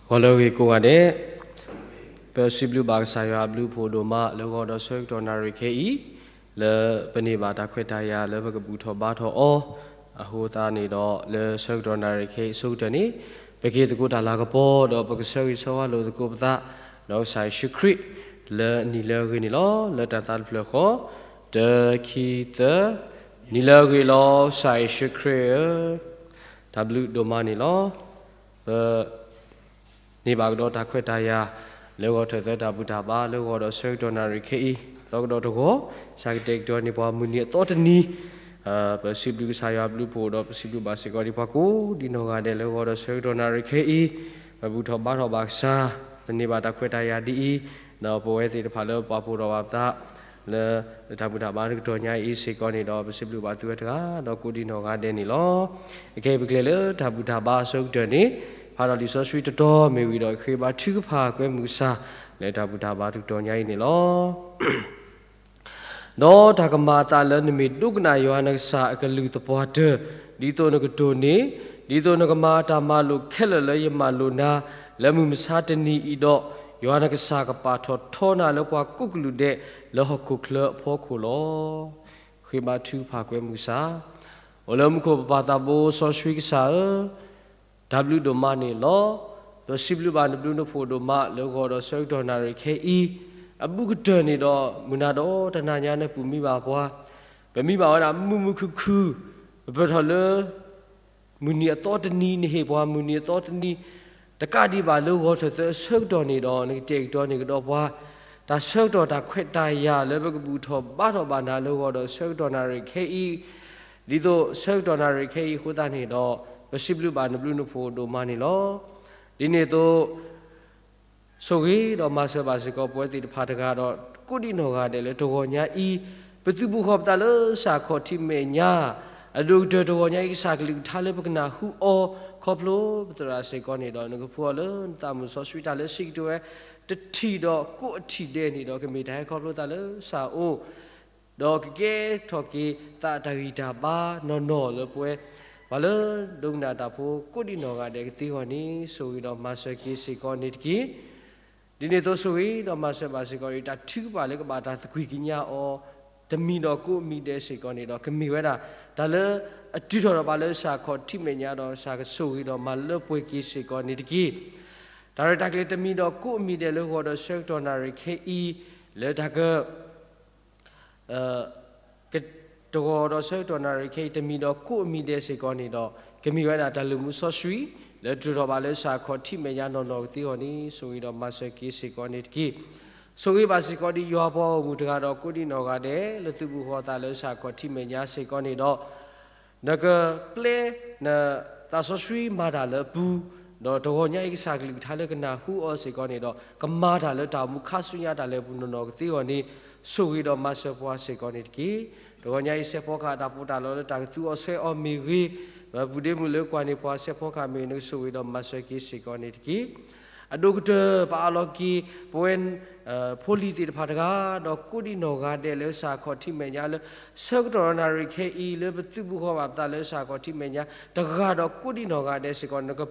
ဂီၤလၢအဂ့ၤကိးဂၤဒဲး, ပစံးဘျုးဘၣ်ကစၢ်ယွၤအဘျုးအဖှိၣ်ဒိၣ်မး လၢဂီၤဒီးဆၢကတီၢ်နၣ်ရံၣ်ခဲအံၤ, လၢပန့ၢ်ဘၣ်တၢ်ခွဲးတၢ်ယာ်လၢပကဘူၣ်ထီၣ်ဘါထီၣ်အီၤ, အဃိသတးန့ၣ်ဒီး လၢဆၢကတီၢ်နၣ်ရံၣ်ခဲအံၤအဆိကတၢၢ်န့ၣ်, ပက့ၤသကိးတၢ်လၤကပီၤ ဒီးပကဆၢဂ့ၤဆၢဝါလိာ်သကိးပသး, ဒီးကစၢ်ယ့ၣ်ၡူးခရံာ်, လၢနံၣ်လၢအဂ့ၤန့ၣ်လီၤ. လၢတၢ်သးတဖျၢၣ်ဃီ, တၢ ခံ သၢ, နံၣ်လၢအဂ့ၤလီၤ ကစၢ်ယ့ၣ်ၡူးခရံာ်ဧၢ, တၢ်ဘျုးဒိၣ်မးန့ၣ်လီၤ. ပ န့ၢ်ဘၣ်ကဒီးတၢ်ခွဲးတၢ်ယာ် လၢဂီၤထၢၣ်သၢတၢ်ဘူၣ်တၢ်ဘါ လၢဂီၤဒီးဆၢကတီၢ်နၣ်ရံၣ်ခဲအံၤ သီကဒီးတဂီၤ, ကစၢ်ကတဲာ်ကတီၤန့ၢ်ပှၤမုၢ်နံၤအသီတနံၤ, ပစံးဘျုးကစၢ်ယွၤအဘျုးအဖှိၣ် ဒီးပစံးဘျုးဘၣ်စ့ၢ်ကီးဒ်ပှၤကိးဒံနီၢ်ဂၤဒဲး လၢဂီၤဒီးဆၢကတီၢ်နၣ်ရံၣ်ခဲအံၤ, ပဘူၣ်ထီၣ်ဘါထီၣ်ဘၣ်ကစၢ်, ပန့ၢ်ဘၣ်တၢ်ခွဲးတၢ်ယာ်ဒ်အံၤ, ဒီးပဝဲသ့ၣ်တဖၣ်လၢပာ်ဖှိၣ်ထီၣ်ဘၣ်ပသး လၢတၢ်ဘူၣ်တၢ်ဘါတကတီၢ်ညါအံၤစ့ၢ်ကီးန့ၣ်ဒီး ပစံးဘျုးဘၣ်သုဝဲတဂၤ ဒီးကိးဒံနီၢ်ဂၤဒဲးန့ၣ်လီၤ. အခဲအံၤပကလဲၤလၢတၢ်ဘူၣ်တၢ်ဘါအဆိကတၢၢ်န့ၣ်, ဖးဒီးလံာ်စီဆှံတတီၤမ့ၢ်ဝံၤဒီး ဃ့ဘါထုကဖၣ်ကွဲမုာ်ကစၢ် လၢတၢ်ဘူၣ်တၢ်ဘါတကတီၢ်ညါအံၤန့ၣ်လီၤ. ဒီးတၢ်ကမၤအသးလၢနမ့ၢ်ဒိကနၣ်ယွၤနကစၢ်အကလုၢ်သပှၢ်တၢၢ်, ဒ်သိးနကတိၢ်န့ၢ်, ဒ်သိးနကမၤတၢ်မၤလိာ်ခဲလၢာ်လၢယမၤလိာ်နၤ, လၢမုၢ်မဆါတနံၤအံၤဒီး, ယွၤနကစၢ်ကပာ်ထီၣ်ထီနၤလၢပှၤကိးကလုာ်ဒဲး လၢဟီၣ်ခိၣ်ချၢအဖီခိၣ်လီၤ. ဃ့ဘါထုကဖၣ်ကွဲမုာ်ကစၢ်. အိၣ်လၢမူခိၣ်ပပၢ်သးဘိစီဆှံကစၢ်ဧၢ, တၢ်ဘျုးဒိၣ်မးန့ၣ်လီၤ. ပစံးဘျုးဘၣ်နဘျုးနဖှိၣ်ဒိၣ်မး လၢဂီၤဒီးဆၢကတီၢ်နၣ်ရံၣ်ခဲအံၤ, အဘူးကတၢၢ်န့ၣ်ဒီး မုၢ်နၤဒီးတနၤညါနပူၤမံဘၣ်ပှၤ, ပမံဘၣ်ဝဲဒၣ်မုာ်မုာ်ခုၣ်ခုၣ်, ပပၢၢ်ထီၣ်လၢ မုၢ်နံၤအသီတနံၤ, နဟ့ၣ်ပှၤမုၢ်နံၤအသီတနံၤ, တကးဒံးဘၣ်လၢဂီၤထၢၣ်သၢအဆၢကတီၢ်န့ၣ်ဒီး နကတဲာ်ကတီၤန့ၢ်ကဒီးပှၤ တၢ်ဆၢကတီၢ်တၢ်ခွဲးတၢ်ယာ်လၢပကဘူၣ်ထီၣ်ဘါထီၣ်ဘၣ်နၤလၢဂီၤဒီးဆၢကတီၢ်နၣ်ရံၣ်ခဲအံၤ, ဒ်သိးဆၢကတီၢ်နၣ်ရံၣ်ခဲအံၤအဃိသတးန့ၣ်ဒီး ပစံးဘျုးဘၣ်နဘျုးနဖှိၣ်ဒိၣ်မးန့ၣ်လီၤ. ဒ်န့ၣ်အသိး ဆိၣ်ဂ့ၤဒီးမၤစၢၤဘၣ်စ့ၢ်ကီးပဝဲသ့ၣ်တဖၣ်တဂၤဒီး ကိးဒံနီၢ်ဂၤဒဲးလၢတဂီၤညါအံၤ, ပသုးဘူးဃီၤပသးလၢစးခီၣ်ထံးမဲာ်ညါ, အဒိၣ်ကတၢၢ်တဂီၤညါအံၤ ကစၢ်ကလုၢ်ကထါလၢပကနၢ်ဟူအီၤ ခီဖျိပသရၣ်စ့ၢ်ကီးန့ၣ်ဒီး နကဖှူအီၤလၢနသးမုၣ်စီဆှံတၢ်လၢစံးကတိၤဝဲ တထံၣ်ဒီးကိးအထံၣ်ဒဲးန့ၣ်ဒီး ကမ့ၢ်တၢ်ဟဲခီဖျိသးလၢစးအိၣ် ဒီးကကဲထီၣ်က့ၤသးတၢ်ဂံၢ်တၢ်ဘါနီၢ်နီၢ်လၢပဝဲ ပှၤလၢဒိကနၣ်တၢ်ဖိကိးဒံနီၢ်ဂၤဒဲးကသ့အဂီၢ်န့ၣ် ဆိၣ်ဂ့ၤဒီးမၤစၢၤက့ၤစ့ၢ်ကီးန့ၣ်တက့ၢ်. ဒ်န့ၣ်အသိးဆိၣ်ဂ့ၤဒီးမၤစၢၤဘၣ်စ့ၢ်ကီး တၢ်ထုကဖၣ်လၢကဘၣ်တၢ်သကွံၢ်ကညးအီၤ တမံၤဒီးကိးအမံၤဒဲးစ့ၢ်ကီးန့ၣ်ဒီး ကမ့ၢ်ဝဲဒၣ်တၢ်လၢအတုၤထီၣ်ဒီးပှၤလၢစးခီၣ်ထံးမဲာ်ညါဒီး စးကဆိၣ်ဂ့ၤဒီးမၤလၢပှဲၤက့ၤစ့ၢ်ကီးန့ၣ်တက့ၢ်. တၢ်ရဲၣ်တၢ်ကျဲၤတမံၤဒီးကိးအမံၤဒဲးလၢဂီၤဒီးဆၢကတီၢ်နၣ်ရံၣ်ခဲအံၤ လၢတၢ်က တဂီၤဒီးဆၢကတီၢ်နၣ်ရံၣ်ခဲအံၤ တမံၤဒီးကိးအမံၤဒဲးစ့ၢ်ကီးန့ၣ်ဒီး ကမ့ၢ်ဝဲဒၣ်တၢ်လုၢ်မူစီဆှံ လၢတြူာ်ထီၣ်ဘၣ်လၢစးခီၣ်ထံးမဲာ်ညါနီၢ်နီၢ်ကသ့အဂီၢ်န့ၣ် ဆိၣ်ဂ့ၤဒီးမၤစၢၤက့ၤစ့ၢ်ကီးန့ၣ်တက့ၢ်. ဆိၣ်ဂ့ၤဘၣ်စ့ၢ်ကီးဒ်ယွၤပှၤဂီၢ်မုၢ်တဂၤဒီးကိးဒံနီၢ်ဂၤဒဲး လၢသုးဘူးဃီၤသးလၢစးခီၣ်ထံးမဲာ်ညါစ့ၢ်ကီးန့ၣ်ဒီး နကပျဲနသးစီဆှံမၤတၢ်လၢအပူၤ, ဒီးတဂီၤညါအံၤကစၢ်ကလုၢ်ကထါလၢကနၢ်ဟူအီၤစ့ၢ်ကီးန့ၣ်ဒီး ကမၤတၢ်လၢတၢ်အိၣ်မူခါဆူညါတၢ်လဲၤပူၤနီၢ်နီၢ်ကသ့အဂီၢ်န့ၣ် ဆိၣ်ဂ့ၤဒီးမၤစၢၤပှၤစ့ၢ်ကီးန့ၣ်တက့ၢ်. တဂီၤညါအံၤစဲးဖီကဟၣ်တၢ်ပီးတၢ်လီလၢတၢ်ကသူအီၤဆှဲးအီၤမ့ၢ်ဂ့ၤ, ပပုၢ်ဒ့မုၣ်လၢကွၢ်န့ၢ်ပှၤစဲးဖီကဟၣ်မ့ၢ်ဂ့ၤ နကဆိၣ်ဂ့ၤဒီးမၤစၢၤက့ၤစ့ၢ်ကီးန့ၣ်တက့ၢ်. အဒိၣ်ကတၢၢ်ပအးလီၤက့ၤ ပဝဲ ဖိလံၤသ့ၣ်တဖၣ်တဂၤ ဒီးကိးဒံနီၢ်ဂၤဒဲးလၢစးခီၣ်ထံးမဲာ်ညါလၢ ဆၢကတီၢ်နၣ်ရံၣ်ခဲအံၤ လၢပသုးဘူးဃီၤဘၣ်ပသးလၢစးခီၣ်ထံးမဲာ်ညါ တဂၤဒီးကိးဒံနီၢ်ဂၤဒဲးစ့ၢ်ကီး နက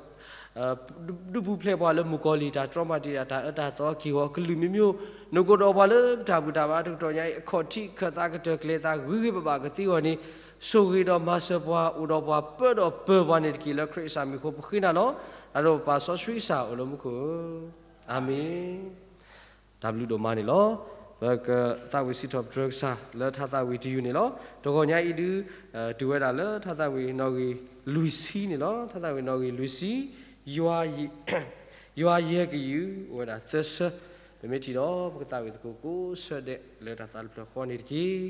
ဒုးပူၤဖျဲးပှၤလၢမုၣ်ကီၤလံၢ်တၢ်တြီမၤတံာ်တာ်တၢ်အၢတၢ်သီအက့ၢ်အဂီၤ ကလုာ်မံၤမံၤ, နကိးဒီးပှၤလၢပတၢ်ဘူၣ်တၢ်ဘါတကတီၢ်ညါအံၤ အခီၣ်ထံးခၢၣ်သးကတၢၢ်ကျဲၤသးဂ့ၤဂ့ၤဘၣ်ဘၣ်ကသ့အဂီၢ်န့ၣ် ဆိၣ်ဂ့ၤဒီးမၤစၢၤပှၤ အိၣ်ဒီးပှၤပၢဒီးပၢၤပှၤန့ၣ်တက့ၢ်. လၢခရံာ်အမံၤအဃိပဃ့နၤလီၤ. တၢ်ဒီးပပၢ်စီဆှံကစၢ်အိၣ်လၢမူခိၣ်ဧၢ, အၤမ့ၣ်. တၢ်ဘျုးဒိၣ်မးန့ၣ်လီၤ. ပကသးဝံၣ်စံးထီၣ်ပတြၢၤကစၢ်လၢထါသးဝံၣ်တယုၢ်န့ၣ်လီၤ. တဂီၤညါအံၤဒုး တုၤဝဲဒၣ်လၢထါသးဝံၣ်နီၣ်ဂံၢ်လွံၢ်ဆံန့ၣ်လီၤ. ထါသးဝံၣ်နီၣ်ဂံၢ်လွံၢ်ဆံ, ယွၤယဲကယုၢ် အိၣ်ဝဲဒၣ်သၢဆၢ, ပမ့ၢ်ထံၣ်ဒီး ပကသးဝံၣ်သကိးကိးဆၢဒဲးလၢတၢ်သးတဖျၢၣ်ဃီန့ၣ်တက့ၢ်.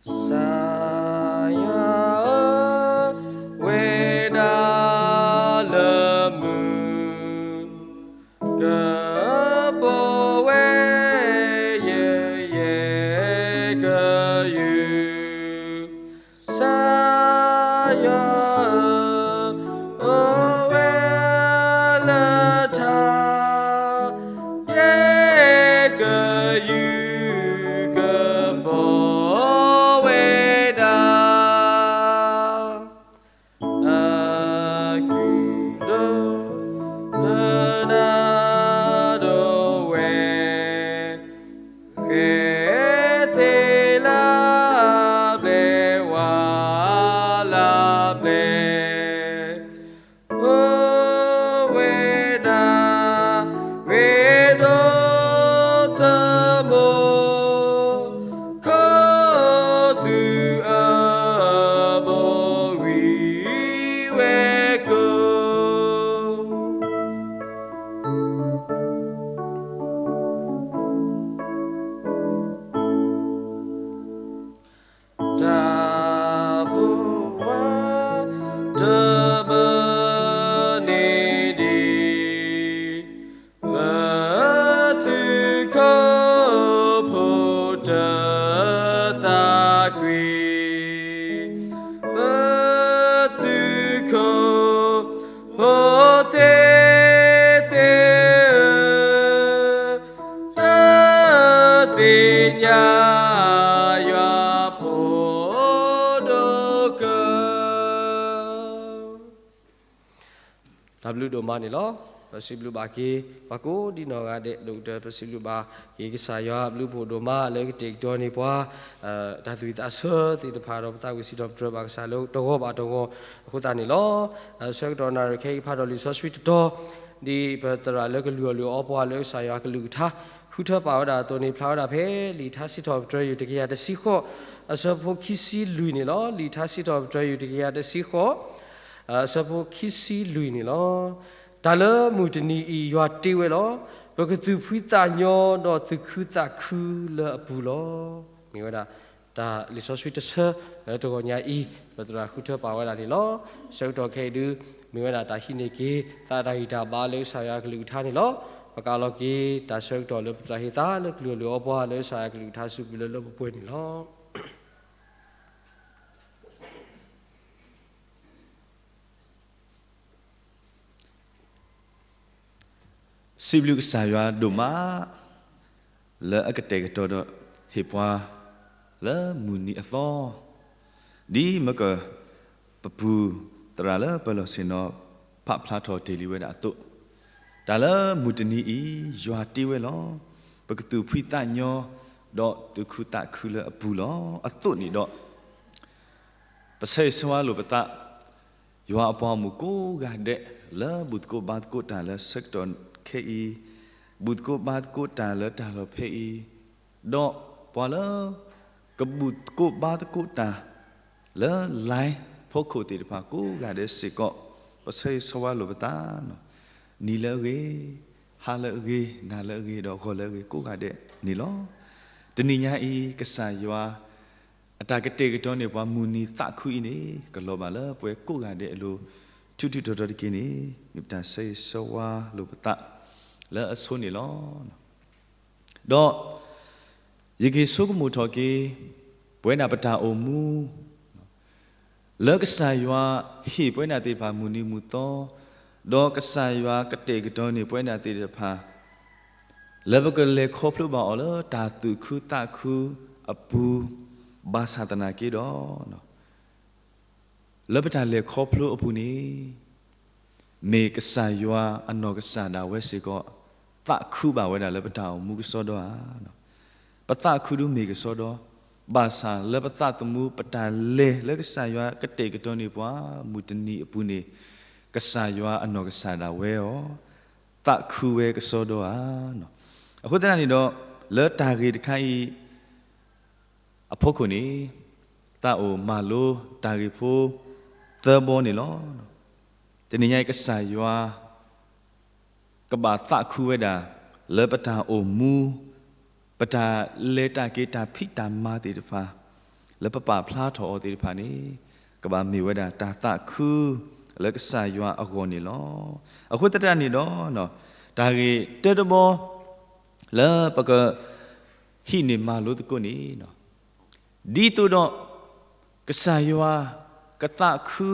ကစၢ်ယွၤဧၢ, ဝဲဒၣ်လၢမုၢ် ကပီၤဝဲ ယဲ ယဲကယုၢ်, ကစၢ်ယွၤဧၢ, အိၣ်ဝဲလၢထါ, ယဲကယုၢ်ကပီၤဝဲ ပှဲၤ ပဝဲဒၣ် ဂ့ၤဒီးသမူ ခီသုးအဘီဝံၤဝဲကိ တၢ်ဘိးဝးတဘၢန့ၣ်ဒံး ပသုးခိၣ်ဖိတသးကွံာ် ပသုးခိၣ်ဖိသ့ၣ်သ့ၣ်ဧၢ တသ့ၣ်ညါယွၤဖိဒိၣ်ကၢ တၢ်ဘျုးဒိၣ်မးန့ၣ်လီၤ. ပစံးဘျုးဘၣ်က့ၤ ပှၤကိးဒံနီၢ်ဂၤဒဲး ဒိၣ်ကတၢၢ် ပစံးဘျုးဘၣ်က့ၤကစၢ်ယွၤအဘျုးဖှိၣ်ဒိၣ်မးလၢကတဲာ်ကတီၤန့ၢ်ပှၤ တၢ်သူၣ်ဝံၣ်သးဆၢသ့ၣ်တဖၣ်ဒီး ပသးဝံၣ်စံးထီၣ်ပတြၢၤဘၣ်ကစၢ်လၢတဂီၤဘၣ်တဂီၤအဃိသတးန့ၣ်လီၤ. ဆၢကတီၢ်နၣ်ရံၣ်ခဲအံၤ ကဖးထီၣ်လံာ်စီဆှံတတီၤ ဒ်ပသရၣ်လၢကလုၢ်အီၣ်လုၢ်အီပှၤလၢကစၢ်ယွၤကလုၢ်ကထါ ဃုထၢပာ်ဝဲဒၣ်အသိးန့ၣ် ဖျါဝဲဒၣ်ဖဲလံာ်ထါစံးထီၣ်ပတြၢၤ ယူၢ်တကယၤတဆံဃိး အဆၢဖိခံဆံလွံၢ်န့ၣ်လီၤ. လံာ်ထါစံးထီၣ်ပတြၢၤ ယူၢ်တကယၤတဆံဃိး အဆၢဖိခံဆံလွံၢ်န့ၣ်လီၤ. တၢ်လၢမုၢ်တနံၤအံၤ ယွၤတ့ဝဲလီၤ. ပကသူၣ်ဖှံသးညီဒီးသူၣ်ခုသးခုလၢအပူၤလီၤ. မ့ၢ်ဝဲဒၣ် တၢ်လံာ်စီဆှံတဆၢလၢတဂီၤညါအံၤ ပသရၣ်ဃုထၢပာ်ဝဲဒၣ်န့ၣ်လီၤ. ဆၢကတီၢ်ခဲအံၤဒု မ့ၢ်ဝဲဒၣ်တၢ်ဟံးန့ၢ်က့ၤ သးတၢ်ဂံၢ်တၢ်ဘါလၢကစၢ်ယွၤကလုၢ်ကထါန့ၣ်လီၤ. ပကးလီၤက့ၤ တၢ်ဆၢကတီၢ်လၢပသရၣ်ဟ့ၣ်သါလၢကလုၢ်အီၣ်လုၢ်အီပှၤလၢကစၢ်ယွၤကလုၢ်ကထါ စူးကွံာ်လၢလၢပှဲၤပှဲၤန့ၣ်လီၤ. စံးဘျုးကစၢ်ယွၤဒိၣ်မး လၢအကတဲာ်ကတီၤဒီးဟ့ၣ်ပှၤ လၢမုၢ်နံၤအသီ ဒ်မက ပပူၤသရၣ်လၢပၢၤလီၢ်ဆ့ၣ်နီၤ ဖးဖျါထီၣ်တ့ၢ်လံဝဲဒၣ်အသိး, တၢ်လၢမုၢ်တနံၤအံၤ ယွၤတ့ဝဲလီၤ. ပကသူၣ်ဖှံသးညီ ဒီးသူၣ်ခုသးခုလၢအပူၤလီၤ. အသိးန့ၣ်ဒီး ပဆၢဂ့ၤဆၢဝါလိာ်ပသး ယွၤအပှၤဂီၢ်မုၢ်ကိးဂၤဒဲး လၢဘူၣ်သကိးဘါသကိးတၢ်လၢဆၢကတီၢ်ခဲအံၤ, ဘူၣ်သကိးဘါသကိးတၢ်လၢတၢ်လီၢ်ဖဲအံၤ, ဒီးပှၤလၢ ကဘူၣ်သကိးဘါသကိးတၢ် လၢ line ဖီခိၣ်သ့ၣ်တဖၣ်ကိးဂၤဒဲးစ့ၢ်ကီး, ပဆၢဂ့ၤဆၢဝါလိာ်ပသး, နံၤလၢအဂ့ၤ, ဟါလၢအဂ့ၤ, နၤလၢအဂ့ၤ, ဒီးဂီၤလၢအဂ့ၤ ကိးဂၤဒဲးန့ၣ်လီၤ. တနံၤညါအံၤ ကစၢ်ယွၤ အတၢ်ကတဲာ်ကတီၤန့ၢ်ပှၤမုၢ်နံၤသးခုအံၤန့ၣ် ကလီၤဘၣ်လၢပဝဲကိးဂၤဒဲးအလိၤ ထူးထူးတီၤတီၤတက့ၢ်န့ၣ် မ့ၢ်ပတၢ်ဆၢဂ့ၤဆၢဝါလိာ်ပသး လၢအဆိန့ၣ်လီၤ. ဒီး ယက့ၤဆိကမိၣ်ထီၣ်က့ၤ ပဝဲဒၣ်ပတၢ်အိၣ်မူ လၢကစၢ်ယွၤဟ့ၣ်ပဝဲဒၣ်သ့ၣ်တဖၣ်မုၢ်နံၤမုၢ်သီ, ဒီးကစၢ်ယွၤကတဲာ်ကတီၤန့ၢ်ပဝဲဒၣ်သ့ၣ်တဖၣ် လၢပကလဲၤခီဖျိဘၣ်အီၤလၢတၢ်သူၣ်ခုသးခုအပူၤ, ဘၣ်ဆၣ်သနာ်က့ဒီး လၢပတၢ်လဲၤခီဖျိအပူၤန့ၣ် မ့ၢ်ကစၢ်ယွၤအနီၢ်ကစၢ်ဒၣ်ဝဲစ့ၢ်ကီး သးခုဘၣ်ဝဲဒၣ်လၢပတၢ်အိၣ်မူကစီဒီဧါ. ပသးခုဒုမ့ၢ်ကစီဒီ, ဘၣ်ဆၣ်လၢပသးသမူပတၢ်လဲၤလၢကစၢ်ယွၤကတဲာ်ကတီၤန့ၢ်ပှၤ မုၢ်တနံၤအပူၤန့ၣ် ကစၢ်ယွၤအနီၢ်ကစၢ်ဒၣ်ဝဲအီၤ သးခုဝဲကစီဒီဧါ. အဃိသတးန့ၣ်ဒီး လၢတၢ်ဂ့ၢ်တခါအံၤ အဖီခိၣ်န့ၣ် သးအိၣ်မၤလိတၢ်ဂ့ၢ်ဖိသၢဘီန့ၣ်လီၤ. တနံၤညါအံၤ ကစၢ်ယွၤ ကဘၣ်သးခုဝဲဒၣ် လၢပတၢ်အိၣ်မူ ပတၢ်လဲၤတၢ်က့ၤတၢ်ဖံးတၢ်မၤသ့ၣ်တဖၣ် လၢပပာ်ဖျါထီၣ်အီၤသ့ၣ်တဖၣ်န့ၣ် ကဘၣ်မ့ၢ်ဝဲဒၣ်တၢ်သးခု လၢကစၢ်ယွၤအဂီၢ်န့ၣ်လီၤ. အဃိသတးန့ၣ်ဒီး တၢ်ဂ့ၢ်တၢတဘီ လၢပက ဟံးန့ၢ်မၤလိသကိးန့ၣ် ဒ်သိးဒီး ကစၢ်ယွၤကသးခု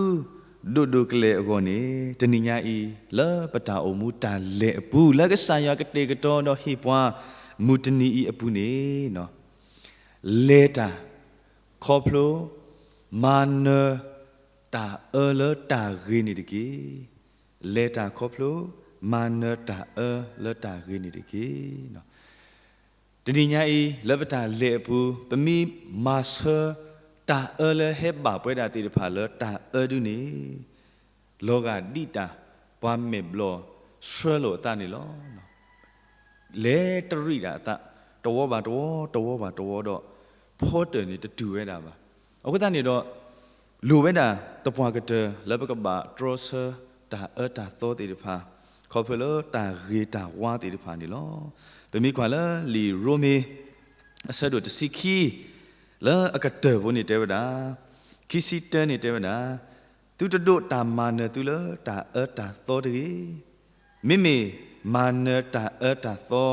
ဒိၣ်ဒိၣ်ကလဲာ်အဂီၢ်န့ၣ် တနံၤညါအံၤ လၢပတၢ်အိၣ်မူတၢ်လဲၤအပူၤ လၢကစၢ်ယွၤကတဲာ်ကတီၤဒီးဟ့ၣ်ပှၤ မုၢ်တနံၤအံၤအပူၤန့ၣ် လဲၤတၢ်ခီဖျိ မၤနၢၤတၢ်အၢလၢတၢ်ဂ့ၤန့ၣ်တက့ၢ်. လဲၤတၢ်ခီဖျိ မၤနၢၤတၢ်အၢလၢတၢ်ဂ့ၤန့ၣ်တက့ၢ်. တနံၤညါအံၤ လၢပတၢ်လဲၤအပူၤ ပမ့ၢ်မၤဆၢ တၢ်အၢလၢဟဲဘၣ်ပဝဲဒၣ်သ့ၣ်တဖၣ်လၢတၢ်အၢဒုန့ၣ် လီၤဂာ်ဒ်တၢ်ပှၤမဲာ်ဘျီၣ်ဆှၢလိာ်အသးန့ၣ်လီၤ. လဲၤတရံးဒၣ်အသး တဝီဘၣ်တဝီ တဝီဘၣ်တဝီဒီး ဖီတၢၢ်န့ၣ်တတုၤဝဲဒၣ်ဘၣ်. အဃိသတးန့ၣ်ဒီး လိၣ်ဝဲဒၣ်သပှၢ်ကတၢၢ်လၢပကဘၣ်တြီဆၢတၢ်အၢတၢ်သီသ့ၣ်တဖၣ် ခီဖျိလၢတၢ်ဂ့ၤတၢ်ဝါသ့ၣ်တဖၣ်န့ၣ်လီၤ. ပမ့ၢ်ကွၢ်လၢလံာ်ရိမ့ၤ အဆၢဒိၣ်တဆံခံ လၢအကတၢၢ်ဖိန့ၣ်တဲဝဲဒၣ်, ခံဆံတၢန့ၣ်တဲဝဲဒၣ်, သုတဒိးတၢ်မၤနၢၤသုလၢတၢ်အၢတၢ်သီတဂ့ၤ. မ့မ့ၢ်မၤနၢၤတၢ်အၢတၢ်သီ,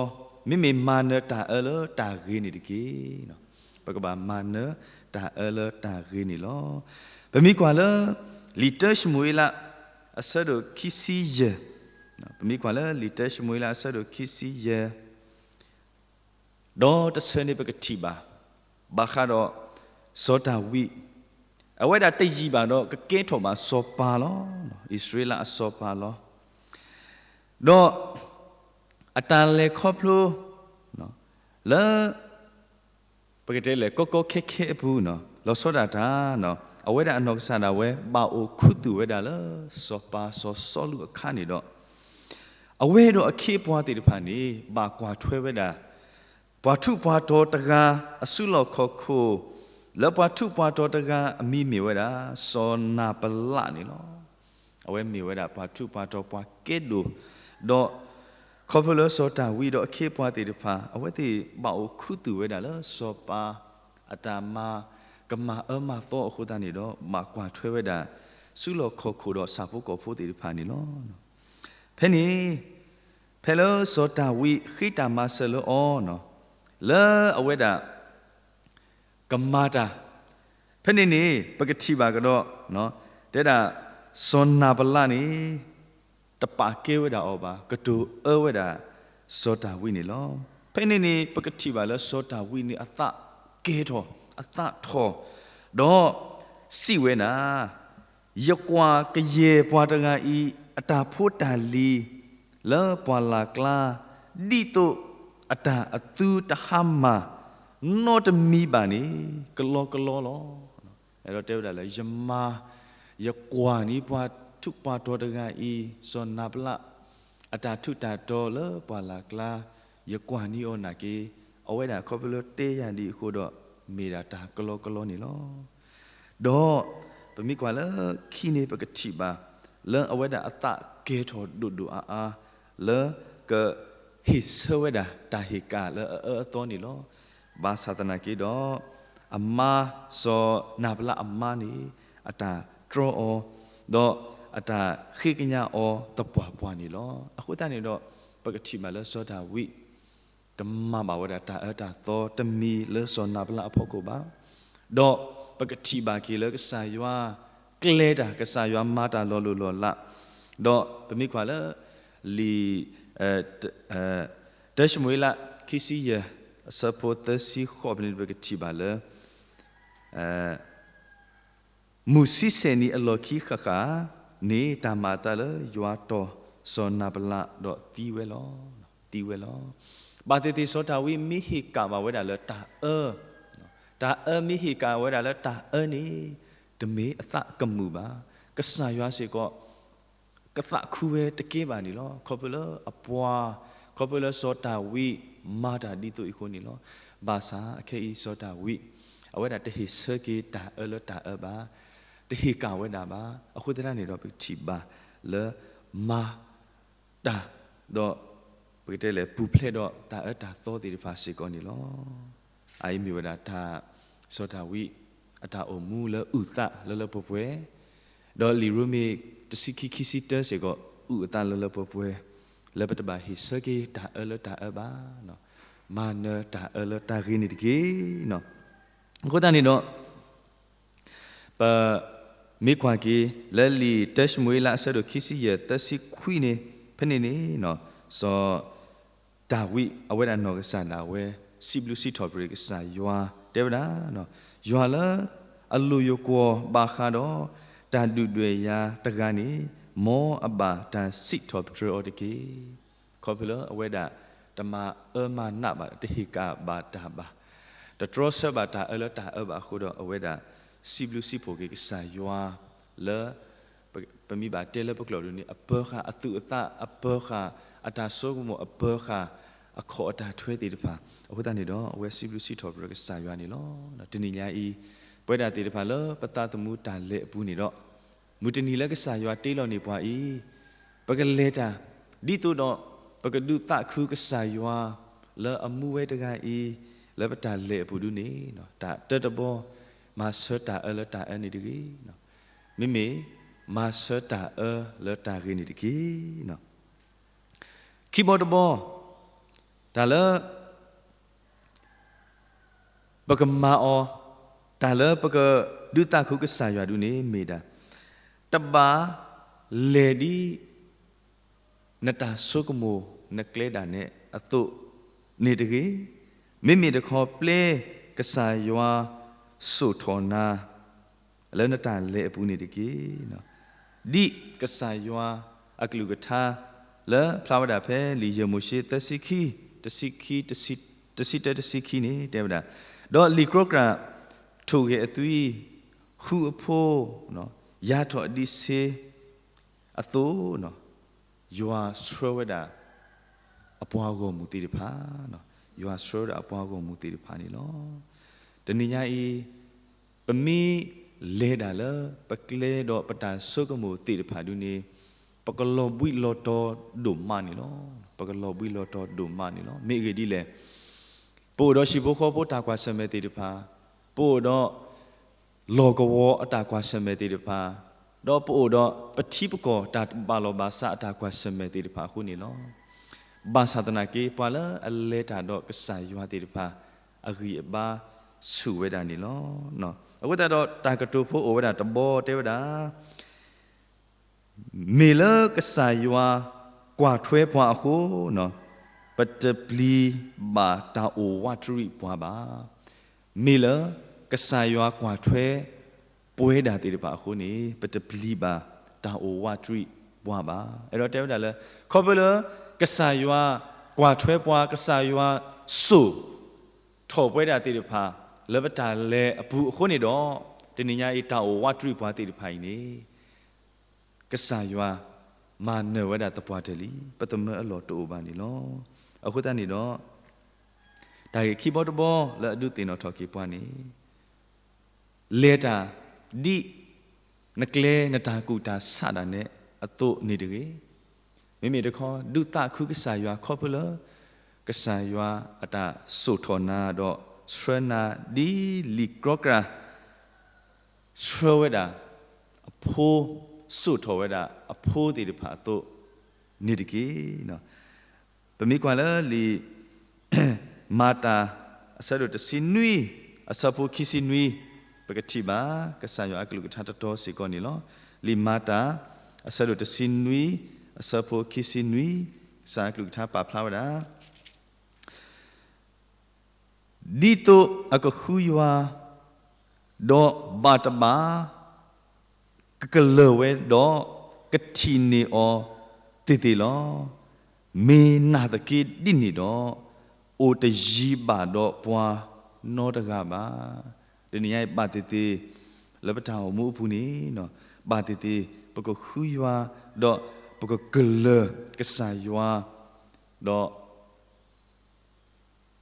မ့မ့ၢ်မၤနၢၤတၢ်အၢလၢတၢ်ဂ့ၤန့ၣ်တက့ၢ်. ပကဘၣ်မၤနၢၤတၢ်အၢလၢတၢ်ဂ့ၤန့ၣ်လီၤ. ပမ့ၢ်ကွၢ်လၢ လံာ်တၢၡမူၤအ့လး အဆၢဒိၣ်ခံဆံယဲၢ်, ပမ့ၢ်ကွၢ်လၢလံာ်တၢၡမူၤအ့လးအဆၢဒိၣ်ခံဆံယဲၢ် ဒီးတဆၢန့ၣ်ပကထံၣ်ဘၣ် ဘၣ်ဃးဒီး စီၤဒၤဝံး, အဝဲဒၣ်တယံာ်ဘၣ်ဒီးကကဲထီၣ်ဘၣ်စီၤပၤလီၤ. အံၣ်စရ့လးအစီၤပၤလီၤ. ဒီး အတၢ်လဲၤခီဖျိ လၢ ပကတဲလဲၣ် ကီကီခဲခဲအပူၤန့ၣ် လီၤဆီဒၣ်တၢ်န့ၣ် အဝဲဒၣ်အနီၢ်ကစၢ်ဒၣ်ဝဲ ဘၣ်အိၣ်ခူသူၣ်ဝဲဒၣ်လၢ စီၤပၤစီၤစီလူးအခါန့ၣ်ဒီး အဝဲဒီးအခ့အပှၤသ့ၣ်တဖၣ်န့ၣ် ဘၣ်ကွၢ်ထွဲဝဲဒၣ် ပှၤထူးပှၤတီၤတဂၤ အစုလီၢ်ခီၣ်ခိၣ် လၢပှၤထူးပှၤတီၤတဂၤအမံၤမ့ၢ်ဝဲဒၣ် စီၤနၤဘလးန့ၣ်လီၤ. အဝဲမ့ၢ်ဝဲဒၣ်ပှၤထူးပှၤတီၤပှၤကဲဒိၣ်, ဒီး ခီဖျိလၢစီၤဒၤဝံးဒီးအခ့အပှၤသ့ၣ်တဖၣ် အဝဲသ့ၣ်ဘၣ်အိၣ်ခူသူၣ်ဝဲဒၣ်လၢစီၤပၤ အတၢ်မၤ ကမၤအၢမၤသီအဃိသတးန့ၣ်ဒီး ဘၣ်ကွၢ်ထွဲဝဲဒၣ် စုလီၢ်ခီၣ်ခိၣ်ဒီးဆၣ်ဖိကီၢ်ဖိသ့ၣ်တဖၣ်န့ၣ်လီၤ. ဖဲန့ၣ် ဖဲလၢစီၤဒၤဝံးဃ့တၢ်မၤစၢၤလၢအီၤန့ၣ် လၢအဝဲဒၣ် ကမၤတၢ်, ဖဲန့ၣ်န့ၣ် ပကထံၣ်ဘၣ်ကဒီး တဲဒၣ် စီၤနၤဘလးန့ၣ် တပာ်ကဲဝဲဒၣ်အီၤဘၣ်, ကတိၤအၢဝဲဒၣ် စီၤဒၤဝံးန့ၣ်လီၤ. ဖဲန့ၣ်န့ၣ် ပကထံၣ်ဘၣ်လၢစီၤဒၤဝံးန့ၣ် အသးကဲထီၣ်, အသးထီၣ်, ဒီးစံးဝဲဒၣ်, ယကွၢ်ကယဲၢ်ပှၤတဂၤအံၤ အတၢ်ဖိတၢ်လံၤ လၢပှၢ်လၢ်ကျါ ဒ်သိးအတၢ်အသူတဟါမၢ် နီတမံၤဘၣ်န့ၣ် ကလီကလီလီၤ. အဲၣ်ဒိးတဲဝဲဒၣ်လၢ ယမၤ, ယကွၢ်န့ၢ်ပှၤထူးပှၤတီၤတဂၤအံၤ စီၤနၤဘလး အတၢ်ထူးတၢ်တီၤလၢပှၢ်လၢ်ကျါ ယကွၢ်န့ၢ်အီၤနာ်က့, အဝဲဒၣ်ခီဖျိလၢတဲယၤဒ်အဃိဒီး မ့ၢ်ဒၣ်တၢ်ကလီကလီန့ၣ်လီၤ. ဒီးပမ့ၢ်ကွၢ်လၢခံန့ၣ် ပကထံၣ်ဘၣ် လၢအဝဲဒၣ်အသးကဲထီၣ်ဒိၣ်ဒိၣ်အါအါ လၢကဟ့ၣ်ဆၢဝဲဒၣ်တၢ်ဟ့ၣ်ကၣ်လၢအအၢအသီန့ၣ်လီၤ. ဘၣ်ဆၣ်သနာ်က့ဒီး အမါ စီၤနၤဘလးအမါန့ၣ် အတၢ်တြီအီၤ, ဒီးအတၢ်ဃ့ကညးအီၤသပှၢ်ပှၢ်န့ၣ်လီၤ. အဃိသတးန့ၣ်ဒီး ပကထံၣ်ဘၣ်လၢစီၤဒၤဝံး တမၤဘၣ်ဝဲဒၣ်တၢ်အၢတၢ်သီတမံၤလၢစီၤနၤဘလးအဖီခိၣ်ဘၣ်. ဒီးပကထံၣ်ဘၣ်က့ၤလၢကစၢ်ယွၤကျဲတၢ် ကစၢ်ယွၤမၤတၢ်လီၤလိၢ်လီၤလး, ဒီးပမ့ၢ်ကွၢ်လၢ လံာ် တၢၡမူၤအ့လး ခံဆံယဲၢ် အဆၢဖိသၢဆံဃိးဖဲန့ၣ် ပကထံၣ်ဘၣ်လၢ မုၢ်ဆံဆဲးနံၤအလီၢ်ခံဃၣ်ဃၣ်န့ၣ် တၢ်မၤအသးလၢယွၤတီၢ်စီၤနၤဘလးဒီးသံဝဲလီၤ. သံဝဲလီၤ. ဘၣ်သ့ၣ်သ့ၣ်စီၤဒၤဝံးမ့ၢ်ဟ့ၣ်ကၣ်ဘၣ်ဝဲဒၣ်လၢတၢ်အၢ, တၢ်အၢမ့ၢ်ဟ့ၣ်ကၣ်ဝဲဒၣ်လၢတၢ်အၢန့ၣ် တမ့ၢ်အသးကမုာ်ဘၣ်. ကစၢ်ယွၤစ့ၢ်ကီး ကသးခုဝဲတကဲဘၣ်န့ၣ်လီၤ. ခီဖျိလၢအပှၤ, ခီဖျိလၢစီၤဒၤဝံးမၤတၢ်ဒ်သိးအံၤအဃိန့ၣ်လီၤ. ဘၣ်ဆၣ်ခဲအံၤစီၤဒၤဝံး အဝဲဒၣ်တဟ့ၣ်ဆၢက့ၤတၢ်အၢလၢတၢ်အၢဘၣ်, တဟ့ၣ်ကၣ်ဝဲဒၣ်ဘၣ်. အဃိသတးန့ၣ်ဒီး ပကထံၣ်ဘၣ်လၢမၤတၢ် ဒီး ပကတဲလဲၣ် ပူၤဖျဲးဒီးတၢ်အၢတၢ်သီသ့ၣ်တဖၣ်စ့ၢ်ကီးန့ၣ်လီၤ. အအံၤမ့ၢ်ဝဲဒၣ်တၢ် စီၤဒၤဝံး အတၢ်အိၣ်မူလၢအုၣ်သးလၢလၢပှဲၤပှဲၤ, ဒီးလံာ်ရိမ့ၤ တဆံခံ ခံဆံတၢစ့ၢ်ကီး အုၣ်အသးလၢလၢပှဲၤပှဲၤ လၢပတဘၣ်ဟ့ၣ်ဆၢက့ၤတၢ်အၢလၢတၢ်အၢဘၣ်, မၤနၢၤတၢ်အၢလၢတၢ်ဂ့ၤန့ၣ်တက့ၢ်. အဃိသတးန့ၣ်ဒီး ပမ့ၢ်ကွၢ်က့ၤ လၢလံာ်တၢၡမူၤအ့လးအဆၢဒိၣ်ခံဆံယဲၢ် သၢဆံခွံန့ၣ် ဖဲန့ၣ်န့ၣ် စီၤဒၤဝံး အဝဲဒၣ်နီၢ်ကစၢ်ဒၣ်ဝဲ စံးဘျုးစံးထီၣ်ပတြၢၤကစၢ်ယွၤ တဲဝဲဒၣ်, ယွၤလၢအလိၤယကွီၢ်ဘၣ်ဃးဒီး တၢ်ဒုၣ်ဒွဲၣ်ယၤတဂၤန့ၣ် မ်အဘၣ်တၢ်စံးထီၣ်ပတြၢၤအီၤတက့ၢ်. ခီဖျိလၢအဝဲဒၣ် တမၤအၢမၤနးဘၣ် တဟ့ၣ်ကၣ်ဘၣ်တၢ်ဘၣ်, တတြီဆၢဘၣ်တၢ်အၢလၢတၢ်အၢဘၣ်အဃိဒီး အဝဲဒၣ် စံးဘျုးစံးဖှိၣ်က့ၤကစၢ်ယွၤလၢ ပမ့ၢ်ဘၣ်တဲလၢပကျိာ်ဒ်န့ၣ် အပၢၤဃာ်အသူၣ်အသး အပၢၤဃာ်အတၢ်ဆိကမိၣ် အပၢၤဃာ် အခီၣ်အတၢ်ထွဲသ့ၣ်တဖၣ် အဃိသတးန့ၣ်ဒီး အဝဲစံးဘျုးစံးထီၣ်ပတြၢၤကစၢ်ယွၤန့ၣ်လီၤ. တနံၤညါအံၤ ပဝဲဒၣ်သ့ၣ်တဖၣ်လၢပသးသမူတၢ်လဲၤအပူၤန့ၣ်ဒီး မုၢ်တနံၤလၢကစၢ်ယွၤတ့လီၤန့ၢ်ပှၤအံၤ ပကလဲၤတၢ် ဒ်သိးဒီး ပကဒုးသးခုကစၢ်ယွၤ လၢအမူဝဲတဂၤအံၤ လၢပတၢ်လဲၤအပူၤဒ်န့ၣ် တၢ်တၢတဘီ မၤဆၢတၢ်အၢလၢတၢ်အၢန့ၣ်တဂ့ၤ, မ့မ့ၢ် မၤဆၢတၢ်အၢလၢတၢ်ဂ့ၤန့ၣ်တက့ၢ်. ခံဘီတဘီ တၢ်လၢ ပကမၤအီၤ တၢ်လၢပကဒုးသးခုကစၢ်ယွၤဒ်န့ၣ် မ့ၢ်ဒၣ် တဘၣ်လဲၤဒ် နတၢ်ဆိကမိၣ်နကျဲဒၣ်နဲအသိးန့ၣ်တဂ့ၤ, မ့မ့ၢ်တခီပျဲကစၢ်ယွၤ စိာ်ထီၣ်နၤ လၢနတၢ်လဲၤအပူၤန့ၣ်တက့ၢ်. ဒ်ကစၢ်ယွၤအကလုၢ်ကထါ လၢဖျါဝဲဒၣ်ဖဲလံာ်ယဲၢ်မိၤၡ့ သၢဆံခံ တဆံခံ တဆံ တဆံတၢ တဆံခံန့ၣ် တဲဝဲဒၣ်, ဒီးလံာ်ကြီကြၢ် ထိၣ်ဂဲၤအသွံ ဃုအဖိ ယၤထီၣ်အဒံးဆ့ အသိး ယွၤဆှၢဝဲဒၣ် အပှၤဂီၢ်မုၢ်သ့ၣ်တဖၣ်, ယွၤဆှၢဝဲဒၣ်အပှၤဂီၢ်မုၢ်သ့ၣ်တဖၣ်န့ၣ်လီၤ. တနံၤညါအံၤ ပမ့ၢ်လဲၤဒၣ်လၢ ပကျဲဒီးပတၢ်ဆိကမိၣ်သ့ၣ်တဖၣ်ဒ်န့ၣ် ပကလီၤဘှံးလီၤတီၤဒိၣ်မးန့ၣ်လီၤ. ပကလီၤဘှံးလီၤတီၤဒိၣ်မးန့ၣ်လီၤ. မ့ၢ်အဂ့ၢ်ဒ်လဲၣ်, ပအိၣ်ဒီးဟံၣ်ဖိဃီဖိတၢ်ကွၢ်ဆၢၣ်မဲာ်သ့ၣ်တဖၣ်, ပအိၣ်ဒီး လီၢ်ကဝီၤအတၢ်ကွၢ်ဆၢၣ်မဲာ်သ့ၣ်တဖၣ်, ဒီးပအိၣ်ဒီးပထံပကီၢ်တၢ်ဘၣ်လီၢ်ဘၣ်စးအတၢ်ကွၢ်ဆၢၣ်မဲာ်သ့ၣ်တဖၣ်အဃိန့ၣ်လီၤ. ဘၣ်ဆၣ်သနာ်က့ ပှၤလၢအလဲၤတၢ်ဒီးကစၢ်ယွၤသ့ၣ်တဖၣ် အဂံၢ်အဘါဆူၣ်ဝဲဒၣ်န့ၣ်လီၤ. အဃိသတးဒီးတၢ်ကတိၤဖိအိၣ်ဝဲဒၣ်တဘီတဲဝဲဒၣ် မ့ၢ်လၢကစၢ်ယွၤကွၢ်ထွဲပှၤအဃိ, ပတပျံၤဘၣ်တၢ်အိၣ်ဝးတရံးပှၤဘၣ်. မ့ၢ်လၢကစၢ်ယွၤကွၢ်ထွဲပဝဲဒၣ်သ့ၣ်တဖၣ်အဃိန့ၣ် ပတပျံၤဘၣ်တၢ်အိၣ်ဝးတရံးပှၤဘၣ်. အဲၣ်ဒိးတဲဝဲဒၣ်လၢ ခီဖျိလၢ ကစၢ်ယွၤကွၢ်ထွဲပှၤ ကစၢ်ယွၤစိာ်ထီၣ်ပဝဲဒၣ်သ့ၣ်တဖၣ် လၢပတၢ်လဲၤအပူၤအဃိန့ၣ်ဒီး တနံၤညါအံၤတၢ်အိၣ်ဝးတရံးပှၤသ့ၣ်တဖၣ်အံၤန့ၣ် ကစၢ်ယွၤမၤနၢၤဝဲဒၣ်သပှၢ်တၢၢ်လံ, ပသမၢအလီၢ်တအိၣ်ဘၣ်န့ၣ်လီၤ. အဃိသတးန့ၣ်ဒီး တၢ်ဂ့ၢ်ခံဘီတဘီလၢအဒုးသ့ၣ်နီၣ်ထီၣ်က့ၤပှၤန့ၣ် လဲၤတၢ်ဒ် နကျဲနတၢ်ကူၣ်တၢ်ဆးဒၣ်နဲအသိးန့ၣ်တဂ့ၤ. မ့မ့ၢ်တခီ ဒုးသးခုကစၢ်ယွၤခီဖျိလၢ ကစၢ်ယွၤအတၢ်စိာ်ထီၣ်နၤဒီးဆှၢနၤဒ်လံာ်ကြီကြၢ် ဆှၢဝဲဒၣ် အဖိ စိာ်ထီၣ်ဝဲဒၣ်အဖိသ့ၣ်တဖၣ်အသိးန့ၣ်တက့ၢ်. ပမ့ၢ်ကွၢ်လၢလံာ် မၤတၢ် အဆၢဒိၣ်တဆံနွံ အဆၢဖိခံဆံနွံ ပကထံၣ်ဘၣ် ကစၢ်ယွၤအကလုၢ်ကထါတတီၤစ့ၢ်ကီးန့ၣ်လီၤ. လံာ်မၤတၢ် အဆၢဒိၣ်တဆံနွံ အဆၢဖိခံဆံနွံ ကစၢ်အကလုၢ်ကထါပာ်ဖျါဝဲဒၣ် ဒ်သိးအကဃုယွၤ ဒီးဘၣ်တဘၣ် ကကလၢၤဝဲဒီး ကထံၣ်န့ၢ်အီၤသ့ၣ်သ့ၣ်လီၤ. မ့ၢ်နာ်သက့ဒ်န့ၣ်ဒီး အိၣ်တယံၤဘၣ်ဒီးပှၤနီတဂၤဘၣ်. တနံၤညါအံၤဘၣ်သ့ၣ်သ့ၣ် လၢပတၢ်အိၣ်မူအပူၤန့ၣ် ဘၣ်သ့ၣ်သ့ၣ် ပကဃုယွၤ ဒီးပကကလၢၤကစၢ်ယွၤ ဒီး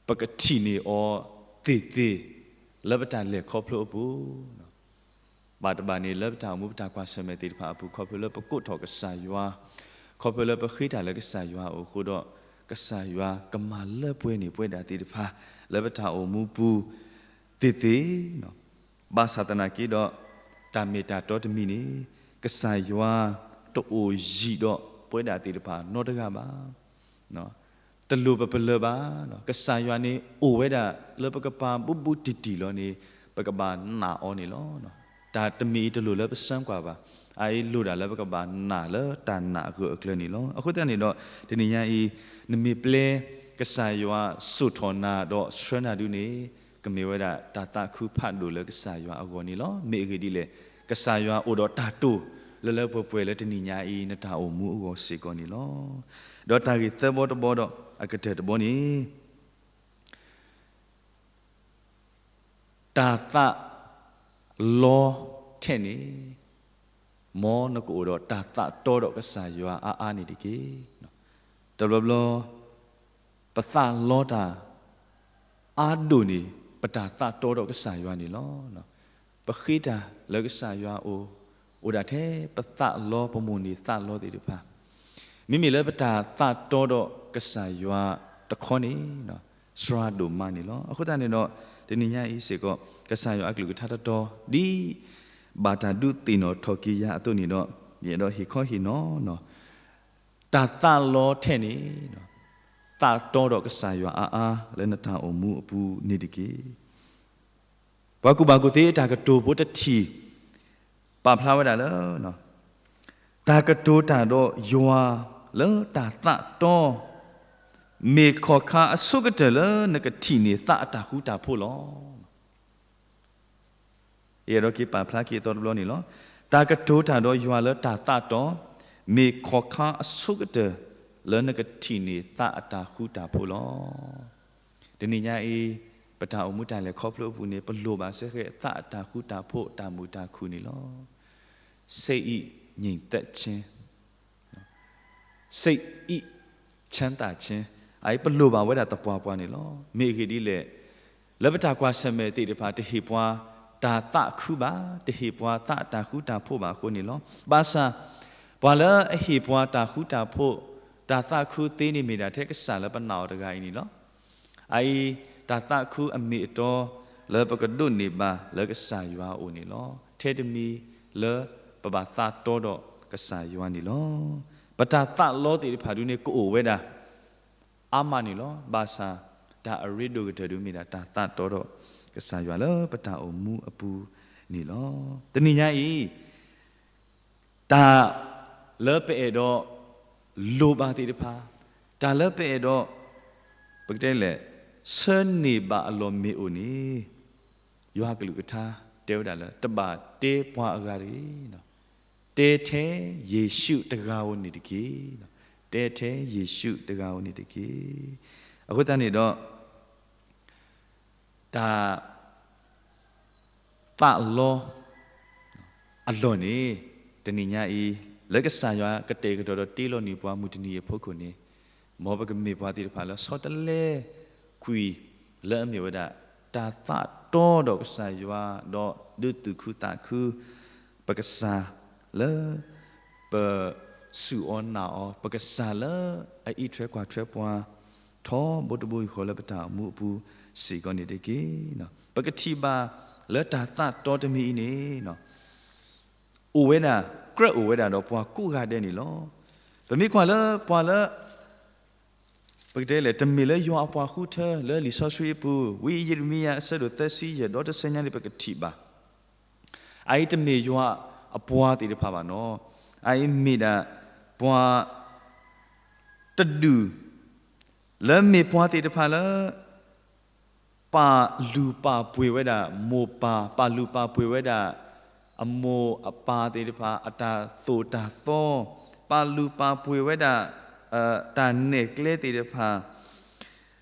ပကထံၣ်န့ၢ်အီၤသ့ၣ်သ့ၣ် လၢပတၢ်လဲၤခီဖျိအပူၤ, ဘၣ်တဘၣ်န့ၣ် လၢပတၢ်အိၣ်မူပတၢ်ကွၢ်ဆၢၣ်မဲာ်သ့ၣ်တဖၣ်အပူၤ ခီဖျိလၢပကိးထီၣ်ကစၢ်ယွၤ, ခီဖျိလၢပဃ့တၢ်လၢကစၢ်ယွၤအအိၣ်အဃိဒီး ကစၢ်ယွၤကမၤလၢပှဲၤန့ၢ်ပဝဲဒၣ်သ့ၣ်တဖၣ် လၢပတၢ်အိၣ်မူပူၤသ့ၣ်သ့ၣ် ဘၣ်ဆၣ်သနာ်က့ဒီး တၢ်မ့ၢ်တၢ်တီတမံၤန့ၣ် ကစၢ်ယွၤတအိၣ်ယံၤဒီးပဝဲဒၣ်သ့ၣ်တဖၣ်နီတဂၤဘၣ်. တလိၣ်ပပလၢၢ်ဘၣ်. ကစၢ်ယွၤန့ၣ်အိၣ်ဝဲဒၣ်လၢပကပၤဘူးဘူးတံၢ်တံၢ်လီၤန့ၣ် ပကဘၣ်နာ်အီၤန့ၣ်လီၤ. တၢ်တမံၤအံၤတလိၣ်လၢပစၢကွၢ်ဘၣ်. အအံၤလိၣ်ဒၣ်လၢပကဘၣ်နာ်လၢတၢ်နာ်အဂၢၢ်အကျၢၤန့ၣ်လီၤ. အဃိသတးန့ၣ်ဒီး တနံၤညါအံၤ နမ့ၢ်ပျဲကစၢ်ယွၤစိာ်ထီၣ်နၤဒီးဆှၢနၤဒ်န့ၣ် ကမ့ၢ်ဝဲဒၣ်တၢ်သးခုဖးဒိၣ်လၢကစၢ်ယွၤအဂီၢ်န့ၣ်လီၤ. မ့ၢ်အဂ့ၢ်ဒ်လဲၣ်, ကစၢ်ယွၤအိၣ်ဒီးတၢ်တိာ်လၢလၢပှဲၤပှဲၤလၢတနံၤညါအံၤ နတၢ်အိၣ်မူအဂီၢ်စ့ၢ်ကီးန့ၣ်လီၤ. ဒီးတၢ်ဂ့ၢ်သၢဘီတဘီဒီးအကတၢၢ်တဘီန့ၣ် တၢ်သး လီထဲန့ၣ်, မ်နကအိၣ်ဒီးတၢ်သးတီဒီးကစၢ်ယွၤအါအါန့ၣ်တက့ၢ်. တဘျီဘျီ ပသးလီတၢ်အါဒိၣ်န့ၣ် ပတၢ်သးတီဒီးကစၢ်ယွၤန့ၣ်လီၤ. ပဃ့တၢ်လၢကစၢ်ယွၤအအိၣ်, အိၣ်ဒၣ်ထဲပသးလီပမိၢ်န့ၢ်သးလီသ့ၣ်တဖၣ်, မ့မ့ၢ်လၢပတၢ်သးတီဒီးကစၢ်ယွၤတခီန့ၣ် စှၤဒိၣ်မးန့ၣ်လီၤ. အဃိသတးန့ၣ်ဒီး တနံၤညါအံၤစ့ၢ်ကီး ကစၢ်ယွၤအကလုၢ်ကထါတတီၤ ဒ်ဘၣ်တၢ်ဒုးသ့ၣ်နီၣ်ထီၣ်က့ၤယၤအသိးန့ၣ်ဒီး ယအဲၣ်ဒိးဟ့ၣ်ခီဟ့ၣ်နီၤ တၢ်သးလီထဲန့ၣ် သးတီဒီးကစၢ်ယွၤအါအါလၢနတၢ်အိၣ်မူအပူၤန့ၣ်တက့ၢ်. ပှၤကူၣ်ဘၣ်ကူၣ်သ့တၢ်ကတိၤဖိတထံၣ် ပာ်ဖျါဝဲဒၣ်လၢ တၢ်ကတိၤတၢ်ဒီးယွၤလၢတၢ်သးတီ မ့ၢ်ခီၣ်ခါအဆိကတၢၢ်လၢနကထံၣ်န့ၢ်သးအတၢ်ဃူတၢ်ဖိးလီၤ. ယအဲၣ်ဒိးက့ၤပာ်ဖျါက့ၤအသီတဘျီန့ၣ်လီၤ. တၢ်ကတိၤတၢ်ဒီးယွၤလၢတၢ်သးတီ မ့ၢ်ခီၣ်ခါအဆိကတၢၢ်လၢနကထံၣ်န့ၢ်သးအတၢ်ဃူတၢ်ဖိးလီၤ. တနံၤညါအံၤ ပတၢ်အိၣ်မူတၢ်လဲၤခီဖျိအပူၤန့ၣ် ပလိၣ်ဘၣ်စ့ၢ်ကီးသးအတၢ်ဃူတၢ်ဖိးတၢ်မုာ်တၢ်ခုၣ်န့ၣ်လီၤ. စိတ်၏ငြိမ်သက်ခြင်း,စိတ်၏ချမ်းသာခြင်း, အအံၤပလိၣ်ဘၣ်ဝဲဒၣ်သပှၢ်ပှၢ်န့ၣ်လီၤ. မ့ၢ်အဂ့ၢ်ဒ်လဲၣ်, လၢပတၢ်ကွၢ်ဆၢၣ်မဲာ်သ့ၣ်တဖၣ် တဟ့ၣ်ပှၤတၢ်သးခုဘၣ်, တဟ့ၣ်ပှၤသးအတၢ်ဃူတၢ်ဖိးဘၣ်အဃိန့ၣ်လီၤ. ဘၣ်ဆၣ် ပှၤလၢအဟ့ၣ်ပှၤတၢ်ဃူတၢ်ဖိး တၢ်သးခုသ့န့ၣ်မ့ၢ်ဒၣ်ထဲကစၢ်လၢပနာ်အီၤတဂၤအံၤန့ၣ်လီၤ. အအံၤ တၢ်သးခုအမ့ၢ်အတီ လၢပကဒိးန့ၢ်ဘၣ်လၢကစၢ်ယွၤအအိၣ်န့ၣ်လီၤ. ထဲတမံၤလၢပဘၣ်သးတီဒီးကစၢ်ယွၤန့ၣ်လီၤ. ပတၢ်သးလီသ့ၣ်တဖၣ်ဒုန့ၣ် ကအိၣ်ဝဲဒၣ် အါမးန့ၣ်လီၤ. ဘၣ်ဆၣ် တၢ်အရ့ဒိၣ်ကတၢၢ်ဒုမ့ၢ်ဒၣ်တၢ်သးတီဒီးကစၢ်ယွၤလၢပတၢ်အိၣ်မူအပူၤန့ၣ်လီၤ. တနံၤညါအံၤ တၢ်လၢပအဲၣ်ဒိးလိၣ်ဘၣ်သ့ၣ်တဖၣ်, တၢ်လၢပအဲၣ်ဒိး ပကတဲလဲၣ် ဆၢန့ၢ်ဘၣ်အလီၢ်မ့ၢ်အိၣ်န့ၣ် ယွၤကလုၢ်ကထါတဲဝဲဒၣ်လၢ တဘၣ်တဲပှၤအဂၤတဂ့ၤ, တဲထဲယ့ၣ်ၡူးတဂၤဧိၤန့ၣ်တက့ၢ်. တဲထဲယ့ၣ်ၡူးတဂၤဧိၤန့ၣ်တက့ၢ်. အဃိသတးန့ၣ်ဒီး တၢ် သးလီအလီၢ်န့ၣ် တနံၤညါအံၤ လၢကစၢ်ယွၤကတဲာ်ကတီၤဒီးတ့လီၤန့ၢ်ပှၤမုၢ်တနံၤအံၤအဖီခိၣ်န့ၣ်, မ်ပကမ့ၢ်ပှၤသ့ၣ်တဖၣ်လၢဆီတလဲကွံာ်လၢအမ့ၢ်ဝဲဒၣ် တၢ်သးတီဒီးကစၢ်ယွၤ ဒီးဒုးသူၣ်ခုသးခု ပကစၢ်လၢ ပစူၢ်အီၤနာ်အီၤ ပကစၢ်လၢအအံးထွဲကွၢ်ထွဲပှၤ ထီဘိတဘိယူၢ်ဃီလၢပတၢ်အိၣ်မူအပူၤစ့ၢ်ကီးန့ၣ်တက့ၢ်. ပကထံၣ်ဘၣ်လၢတၢ်သးတီတမံၤအံၤန့ၣ် အိၣ်ဝဲဒၣ် ကြၢးအိၣ်ဝဲဒၣ်ဒီးပှၤကိးဂၤဒဲးန့ၣ်လီၤ. ပမ့ၢ်ကွၢ်လၢပှၤလၢ ပကတဲလဲၣ် တမ့ၢ်လၢယွၤအပှၤဃုထၢလၢလံာ်စီဆှံအပူၤ ဝံယံးရမံယၤအဆၢဒိၣ်သၢဆံယဲၢ်ဒီးတဆၢညါန့ၣ် ပကထံၣ်ဘၣ် အအံၤတမ့ၢ်ယွၤအပှၤသ့ၣ်တဖၣ်ဘၣ်နီၤ. အအံၤမ့ၢ်ဒၣ် ပှၤ တဒူၣ် လၢမ့ၢ်ပှၤသ့ၣ်တဖၣ်လၢ ပာ်လုၢ်ပာ်ပှ့ၤဝဲဒၣ်မိၢ်ပၢ်, ပာ်လုၢ်ပာ်ပှ့ၤဝဲဒၣ် အမိၢ်အပၢ်သ့ၣ်တဖၣ် အတၢ်သိၣ်တၢ်သီ, ပာ်လုၢ်ပာ်ပှ့ၤဝဲဒၣ် တၢ်နဲၣ်ကျဲသ့ၣ်တဖၣ်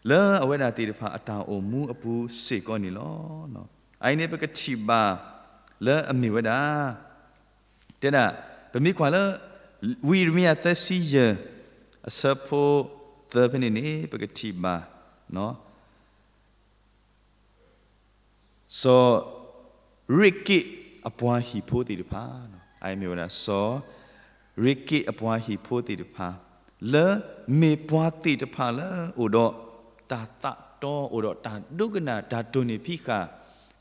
လၢအဝဲဒၣ်သ့ၣ်တဖၣ်အတၢ်အိၣ်မူအပူၤစ့ၢ်ကီးန့ၣ်လီၤ. အအံၤန့ၣ် ပကထံၣ်ဘၣ်လၢအမ့ၢ်ဝဲဒၣ် တဲဒၣ် ပမ့ၢ်ကွၢ်လၢ ဝံယံးရမံယၤသၢဆံယဲၢ် အဆၢဖိသၢဖဲန့ၣ်န့ၣ် ပကထံၣ်ဘၣ် စီၤရ့းက့းအပှၤဟံၣ်ဖိသ့ၣ်တဖၣ်, အမ့ၢ်ဝဲဒၣ် စီၤရ့းက့းအပှၤဟံၣ်ဖိသ့ၣ်တဖၣ် လၢမ့ၢ်ပှၤသ့ၣ်တဖၣ်လၢအိၣ်ဒီးတၢ်သးတီ အိၣ်ဒီးတၢ်ဒိကနၣ် တၢ်တိၢ်န့ၢ်ဖံးဃာ်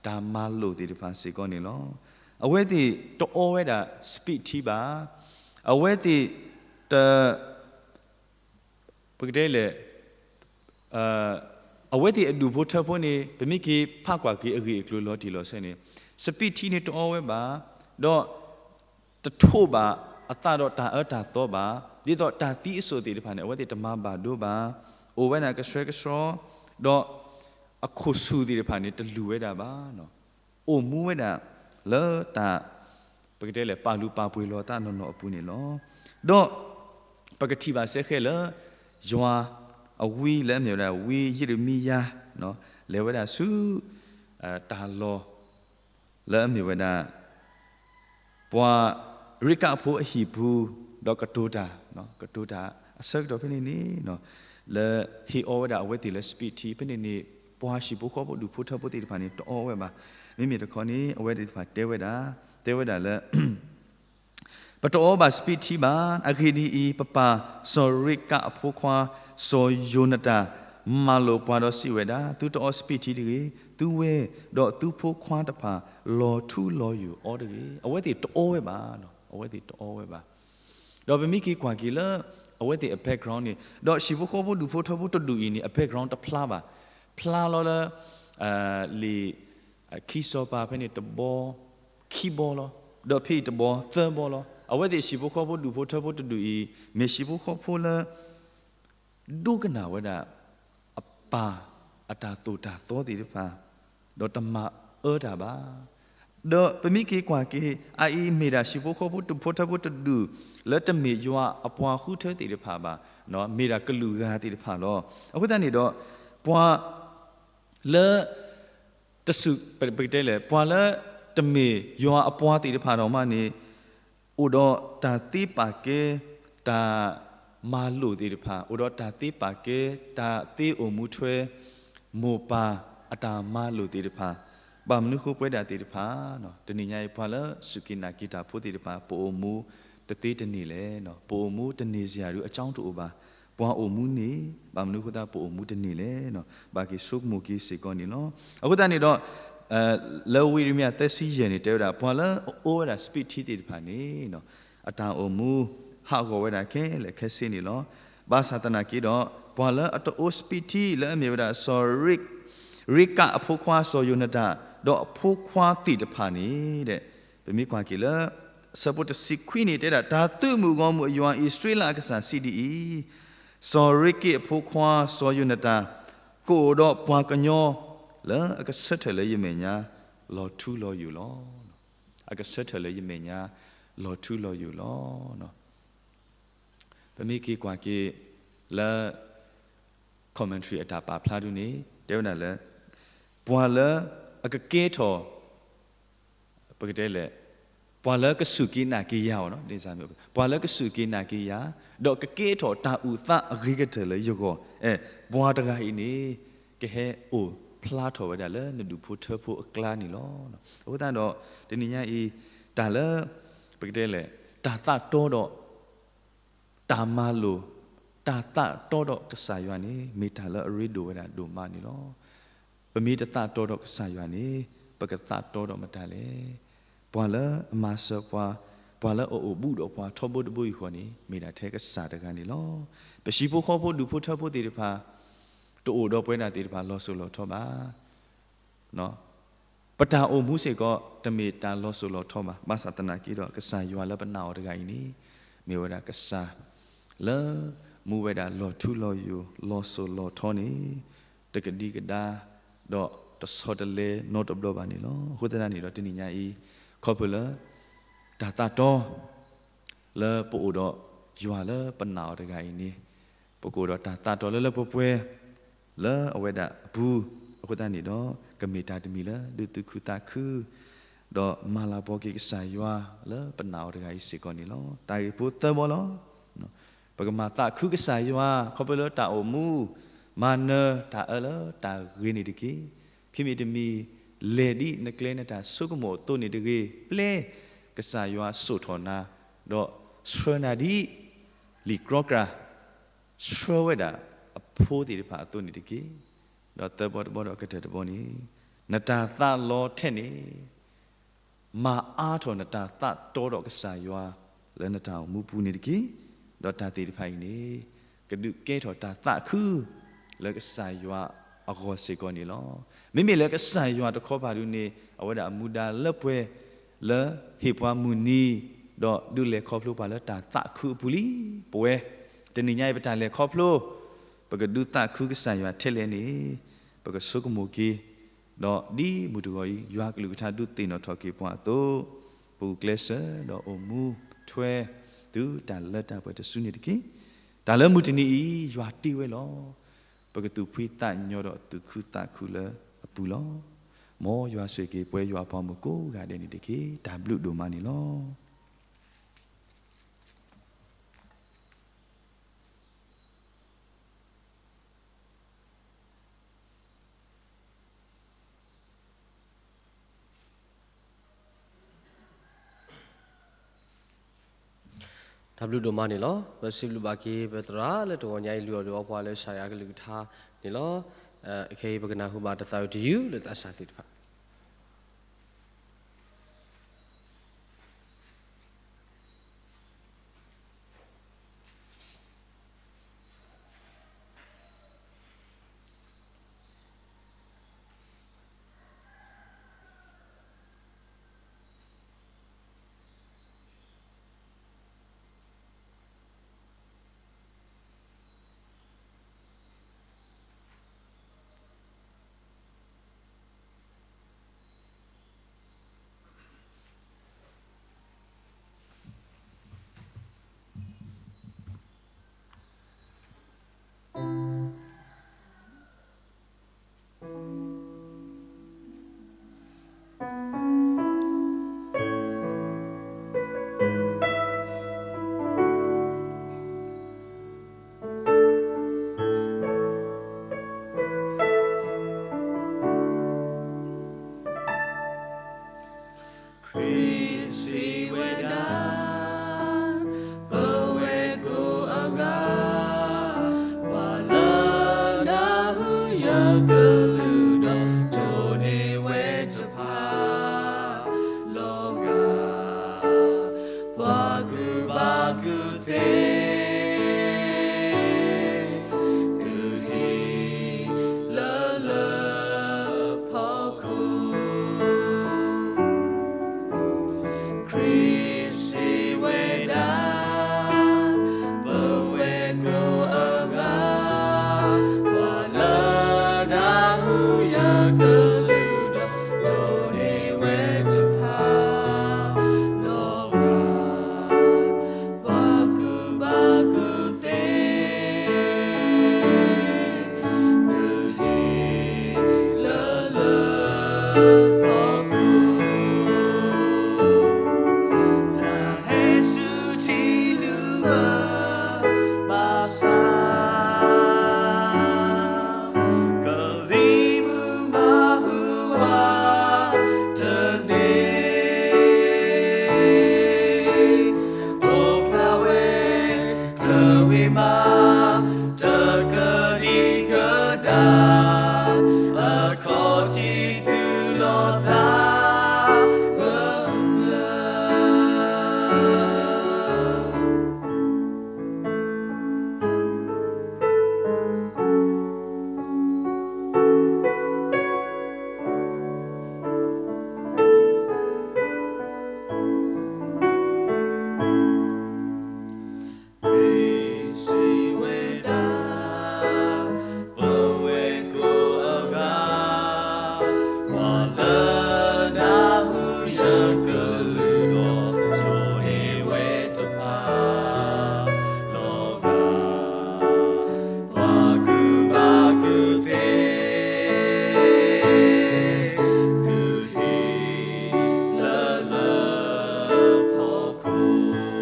တၢ်မၤလိာ်သ့ၣ်တဖၣ်စ့ၢ်ကီးန့ၣ်လီၤ. အဝဲသ့ၣ်တအီဝဲဒၣ် စပံးထံဘၣ်, အဝဲသ့ၣ်တ ပကတဲလဲၣ် အဝဲသ့ၣ်အဒူၣ်ဖိထၢဖိန့ၣ် ပမ့ၢ်က့ၤဖးကွၢ်က့ၤအဂ့ၢ်အကျိၤလီၤတံၢ်လီၤဆဲးန့ၣ် စပံးထံန့ၣ်တအီဝဲဘၣ်, ဒီးတထိးဘၣ်အသးဒီးတၢ်အၢတၢ်သီဘၣ်, ဒ်သိးတၢ်သံအစိၣ်သ့ၣ်တဖၣ်န့ၣ် အဝဲသ့ၣ်တမၤဘၣ်ဒိဘၣ်, အိၣ်ဝဲဒၣ်ကဆှဲကဆှီ, ဒီးအခိၣ်ဆူၣ်သ့ၣ်တဖၣ်န့ၣ် တလူၤဝဲဒၣ်ဘၣ် အိၣ်မူဝဲဒၣ်လၢတၢ် ပကတဲလဲၣ် ပာ်လုၢ်ပာ်ပှ့ၤလီၤသးနီၢ်နီၢ်အပူၤန့ၣ်လီၤ. ဒီးပကထံၣ်ဘၣ်စ့ၢ်ကီးလၢ ယွၤအဝံလၢအမ့ၢ်ဝဲဒၣ် ဝံယံးရမံယၤ လဲၤဝဲဒၣ်ဆူ တၢ်လီၢ် လၢအမ့ၢ်ဝဲဒၣ် ပှၤရ့ကးဖိအဟံၣ်ပူၤ ဒီးကတိၤတၢ်, ကတိၤတၢ်အဆၢကတီၢ်ဖဲန့ၣ်န့ၣ် လၢဟ့ၣ်အီၤဝဲဒၣ်အဝဲသ့ၣ်လၢ speech ဖဲန့ၣ်န့ၣ် ပှၤဟံၣ်ဖိဃီဖိဒူၣ်ဖိထၢဖိသ့ၣ်တဖၣ်န့ၣ် တအီဝဲဘၣ်. မ့မ့ၢ်တခီန့ၣ် အဝဲသ့ၣ်တဖၣ်တဲဝဲဒၣ်, တဲဝဲဒၣ်လၢ ပတအီဘၣ် speech ဘၣ်. အဂ့ၢ်ဒ်အံၤ, ပပၢ်စီၤရ့ကးအဖိခွါ စီၤယိၤနတၢၣ် မၤလိာ်ပှၤဒီးစံးဝဲဒၣ်, သုတအီ speech တဂ့ၤ, သုဝဲ ဒီးသုဖိခွါတဖၣ် လီၤထူလီၤယိာ်အီၤတဂ့ၤ. အဝဲသ့ၣ်တအီဝဲဘၣ်, အဝဲသ့ၣ်တအီဝဲဘၣ်. ဒီးပမ့ၢ်က့ၤကွၢ်က့ၤလၢ အဝဲသ့ၣ်အ background န့ၣ်, ဒီးဟံၣ်ဖိဃီဖိဒူၣ်ဖိထၢဖိတဒူၣ်အံၤန့ၣ် အ background တဖျါဘၣ်. ဖျါလီၤလၢ လံာ် ခံစီၤပၤဖဲန့ၣ်တဘီ ခံဘီလီၤ. ဒီးဖဲအံၤတဘီသၢဘီလီၤ. အဝဲသ့ၣ်ဟံၣ်ဖိဃီဖိဒူၣ်ဖိထၢဖိတဒူၣ်အံၤ မ့ၢ်ဟံၣ်ဖိဃီဖိလၢ ဒိကနၣ်ဝဲဒၣ် အပၢ်အတၢ်သိၣ်တၢ်သီသ့ၣ်တဖၣ်, ဒီးတမၤအၢတၢ်ဘၣ်. ဒီးပမ့ၢ်က့ၤကွၢ်က့ၤ အအံၤမ့ၢ်ဒၣ်ဟံၣ်ဖိဃီဖိဒူၣ်ဖိထၢဖိတဒူၣ် လၢတမ့ၢ်ယွၤအပှၤဃုထၢသ့ၣ်တဖၣ်ဘၣ်, မ့ၢ်ဒၣ်ကလုာ်ဂၤသ့ၣ်တဖၣ်လီၤ. အဃိသတးန့ၣ်ဒီး ပှၤ လၢ တစူၢ် ပကတဲလဲၣ် ပှၤလၢတမ့ၢ်ယွၤအပှၤသ့ၣ်တဖၣ်ဒီးမးန့ၣ် အိၣ်ဒီးတၢ်သ့ပာ်ကဲ တၢ်မၤလိာ်သ့ၣ်တဖၣ်, အိၣ်ဒီးတၢ်သ့ပာ်ကဲ တၢ်သ့အိၣ်မူထွဲ မိၢ်ပၢ်အတၢ်မၤလိာ်သ့ၣ်တဖၣ်, ဘၣ်မနုၤဃိပဝဲဒၣ်သ့ၣ်တဖၣ်, တနံၤညါအံၤ ပှၤလၢစူၢ်က့ၤနာ်က့ၤတၢ်ဖိသ့ၣ်တဖၣ် ပအိၣ်မူတသ့တန့ၢ်လဲၣ်. ပအိၣ်မူတန့ၢ်စရာဒုးအကၠီတအိၣ်ဘၣ်. ပှၤအိၣ်မူန့ၢ်, ဘၣ်မနုၤဃိသတးပအိၣ်မူတန့ၢ်လဲၣ်. ဘၣ်က့ၤဆိကမိၣ်က့ၤစ့ၢ်ကီးန့ၣ်လီၤ. အဃိသတးန့ၣ်ဒီး လၢဝံယံးရမံယၤသၢဆံယဲၢ်န့ၣ် တဲဝဲဒၣ် ပှၤလၢအအိၣ်ဝဲဒၣ် speech သ့ၣ်တဖၣ်န့ၣ် အတၢ်အိၣ်မူ ဟးဂီၤဝဲဒၣ်ခဲလၢာ်ခဲဆ့န့ၣ်လီၤ. ဘၣ်ဆၣ်သနာ်က့ဒီး ပှၤလၢအတအိၣ် speech လၢအမ့ၢ်ဝဲဒၣ် စီၤရ့ကးအဖိခွါ စီၤယိၤနတၢၣ် ဒီးအဖိခွါသ့ၣ်တဖၣ်န့ၣ် ပမ့ၢ်ကွၢ်က့ၤလၢ အဆၢဖိတဆံခွံန့ၣ် တဲဒၣ် တၢ်သုးမုၢ်ဂီၢ်မုၢ်အယွၤ အံၣ်စရ့လးအကစၢ်စံးဒ်အံၤ, စီၤရ့ကးအဖိခွါ စီၤယိၤနတၢၣ် ကအိၣ်ဒီးပှၤကညီ လၢအကဆၢထၢၣ်လၢယမဲာ်ညါ လီၤထူလီၤယိာ်လီၤ. အကဆၢထၢၣ်လၢယမဲာ်ညါ လီၤထူလီၤယိာ်လီၤ. ပမ့ၢ်က့ၤကွၢ်က့ၤလၢ commentary အတၢ်ပာ်ဖျါဒ်န့ၣ် တဲဝဲဒၣ်လၢ ပှၤလၢအကကဲထီၣ် ပကတဲလဲၣ်, ပှၤလၢကစူၢ်က့ၤနာ်က့ၤယၤအီၤ, ပှၤလၢကစူၢ်က့ၤနာ်က့ၤယၤ, ဒီးကကဲထီၣ်တၢ်အုၣ်သးအဂ့ၤကတၢၢ်လၢယဂီၢ်, အဲ, ပှၤတဂၤအံၤန့ၣ် ကဟဲအိၣ်ဖျါထီၣ်ဝဲဒၣ်လၢနဒူၣ်ဖိထၢဖိအကျါန့ၣ်လီၤ. အဃိသတးဒီး တနံၤညါအံၤ တၢ်လၢ ပကတဲလဲၣ်, တၢ်သးတီဒီး တၢ်မၤလိာ်, တၢ်သးတီဒီးကစၢ်ယွၤန့ၣ် မ့ၢ်တၢ်လၢအရ့ဒိၣ်ဝဲဒၣ်ဒိၣ်မးန့ၣ်လီၤ. ပမ့ၢ်တသးတီဒီးကစၢ်ယွၤန့ၣ် ပကသးတီဒီးမတၤလဲၣ်. ပှၤလၢအမၤစၢၤပှၤ, ပှၤလၢအအိၣ်ဘူးဒီးပှၤထီဘိတဘိယူၢ်ဃီန့ၣ် မ့ၢ်ဒၣ်ထဲကစၢ်တဂၤန့ၣ်လီၤ. ပဟံၣ်ဖိဃီဖိဒူၣ်ဖိထၢဖိသ့ၣ်တဖၣ် တအိၣ်ဒီးပဝဲဒၣ်သ့ၣ်တဖၣ်လီၤစိၤလီၤထီဘၣ်. ပတၢ်အိၣ်မူစ့ၢ်ကီး တမ့ၢ်တၢ်လီၤစိၤလီၤထီဘၣ်. ဘၣ်ဆၣ်သနာ်က့ဒီး ကစၢ်ယွၤလၢပနာ်အီၤတဂၤအံၤန့ၣ် မ့ၢ်ဝဲဒၣ်ကစၢ် လၢမူဝဲဒၣ်လီၤထူလီၤယိာ် လီၤစိၤလီၤထီန့ၣ် တကဒံကဒါ ဒီးတဆီတလဲနီတဘျီဘၣ်န့ၣ်လီၤ. အဃိသတးန့ၣ်ဒီး တနံၤညါအံၤ ခီဖျိလၢ တၢ်သးတီ လၢပအိၣ်ဒီးယွၤလၢပနာ်အီၤတဂၤအံၤန့ၣ် ပကအိၣ်ဒီးတၢ်သးတီလၢလၢပှဲၤပှဲၤ လၢအဝဲဒၣ်အပူၤ, အဃိသတးန့ၣ်ဒီး ကမ့ၢ်တၢ်တမံၤလၢဒုးသူၣ်ခုသးခု ဒီးမၤလၤကပီၤက့ၤကစၢ်ယွၤလၢပနာ်အီၤတဂၤအံၤစ့ၢ်ကီးန့ၣ်လီၤ. တၢ်ဂ့ၢ်ဖိသၢဘီလီၤ. ပကမၤသးခုကစၢ်ယွၤ ခီဖျိလၢတၢ်အိၣ်မူ မၤနၢၤတၢ်အၢလၢတၢ်ဂ့ၤန့ၣ်တက့ၢ်. ခံမံၤတမံၤ လဲၤဒ်နကျဲနတၢ်ဆိကမိၣ်အသိးန့ၣ်တဂ့ၤ. ပျဲကစၢ်ယွၤစိာ်ထီၣ်နၤ, ဒီးဆှၢနၤဒ် လံာ်ကြီကြာ် ဆှၢဝဲဒၣ်အဖိသ့ၣ်တဖၣ်အသိးန့ၣ်တက့ၢ်. ဒီးသၢဘီတဘီဒီးအကတၢၢ်တဘီန့ၣ် နတၢ်သးလီထဲန့ၣ် မၤအါထီၣ်နတၢ်သးတီဒီးကစၢ်ယွၤ လၢနတၢ်အိၣ်မူပူၤန့ၣ်တက့ၢ်. ဒီးတၢ်သ့ၣ်တဖၣ်အံၤန့ၣ် ကဒုးကဲထီၣ်တၢ်သးခု လၢကစၢ်ယွၤအဂီၢ်စ့ၢ်ကီးန့ၣ်လီၤ. မ့မ့ၢ်လၢကစၢ်ယွၤတခီပၤဒုန့ၣ် အဝဲဒၣ်အမူဒါလၢပှဲၤ လၢဟ့ၣ်ပှၤမုၢ်နံၤ ဒီးဒုးလဲၤခီဖျိပှၤလၢတၢ်သးခုအပူၤလံ. ပဝဲ တနံၤညါအံၤပတၢ်လဲၤခီဖျိ ပကဒုးသးခုကစၢ်ယွၤထဲလဲၣ်န့ၣ် ပကဆိကမိၣ်က့ၤ ဒီးဒ်မုၢ်တဂီၤအံၤ ယွၤကလုၢ်ကထါဒုးသ့ၣ်နီၣ်ထီၣ်က့ၤပှၤအသိး ပဂုာ်ကျဲးစၢးဒီးအိၣ်မူထွဲ တုၤတၢ်လၢတၢ်ပှဲၤတစုန့ၣ်တက့ၢ်. တၢ်လၢမုၢ်တနံၤအံၤ ယွၤတ့ဝဲလီၤ. ပကသူၣ်ဖှံသးညီဒီးသူၣ်ခုသးခုလၢအပူၤလီၤ. မ်ယွၤဆိၣ်ဂ့ၤက့ၤပဝဲယွၤအဖိမုၣ်ကိးဂၤဒဲးန့ၣ်တက့ၢ်. တၢ်ဘျုးဒိၣ်မးန့ၣ်လီၤ. တၢ်ဘျုးဒိၣ်မးန့ၣ်လီၤ. ပစံးဘျုးဘၣ်က့ၤပသရၣ်လၢတဂီၤညါအံၤ လုၢ်အီၣ်ဒုးအီပှၤလၢကစၢ်ယွၤအကလုၢ်ကထါန့ၣ်လီၤ. အခဲအံၤ ပကနၢ်ဟူဘၣ်တၢ်သးဝံၣ်တယုၢ်လၢသးစၢ်သ့ၣ်တဖၣ်. ခရံာ်စံးဝဲဒၣ်, ပဝဲကိးအဂၤ, ပှၤလၢနၢ်ဟူယကလုၢ်ဒီး တိၢ်န့ၢ်ဝဲတဖၣ်လီၤဂာ်, ပှၤကူၣ်ဘၣ်ကူၣ်သ့ တုၤဟံၣ်လၢလၢဖီခိၣ်, ခရံာ်စံးဝဲဒၣ်, ပဝဲကိးအဂၤ, ပှၤလၢနၢ်ဟူယကလုၢ်ဒီး တိၢ်န့ၢ်ဝဲတဖၣ်လီၤဂာ်, ပှၤကူၣ်ဘၣ်ကူၣ်သ့ တုၤဟံၣ်လၢလၢဖီခိၣ်, တၢ်ဟဲဆူထံလုၢ်ဘၢဘၣ်ဆၣ်, ကလံၤမုၢ်မၤဟူးဝးတန့ၢ်, အိၣ်ဖျါဝဲ ကျၢၤဝံၤမး တကဒံကဒါ, အခီၣ်ထံးသူၣ်လီၤသးဂၢၢ်ကျၢၤ. ခရံာ်စံးဝဲဒၣ်, ပဝဲကိးအဂၤ, ပှၤလၢနၢ်ဟူယကလုၢ်ဒီး တိၢ်န့ၢ်ဝဲတဖၣ်လီၤဂာ်, ပှၤကူၣ်ဘၣ်ကူၣ်သ့ တုၤဟံၣ်လၢလၢဖီခိၣ်,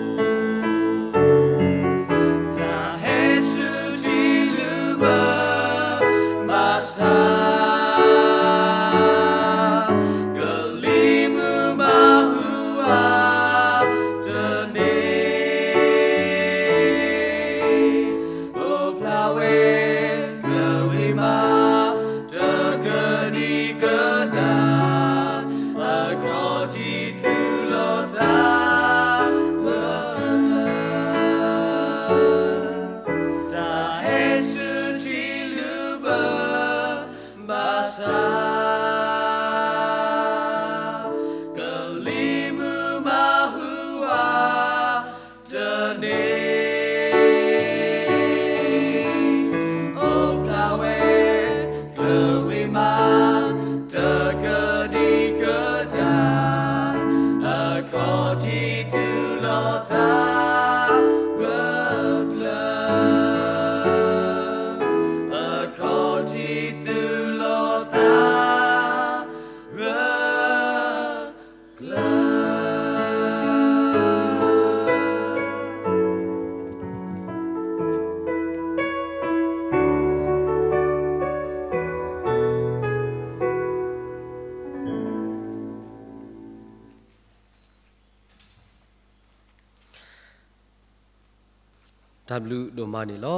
တၢ်ဟဲဆူထံလုၢ်ဘၢဘၣ်ဆၣ်, ကလံၤမုၢ်မၤဟူးဝးတန့ၢ်, အိၣ်ဖျါဝဲ ကျၢၤဝံၤမး တကဒံကဒါ, အခီၣ်ထံးသူၣ်လီၤသးဂၢၢ်ကျၢၤ, တၢ်ဟဲဆူထံလုၢ်ဘၢဘၣ်ဆၣ်, ကလံၤမုၢ်မၤဟူးဝးတန့ၢ်, အိၣ်ဖျါဝဲ ကျၢၤဝံၤမး တကဒံကဒါ, အခီၣ်ထံးသူၣ်လီၤသးဂၢၢ်ကျၢၤ, အခီၣ်ထံးသူၣ်လီၤသး ဂၢၢ် တၢ်ဘျုးဒိၣ်မးန့ၣ်လီၤ.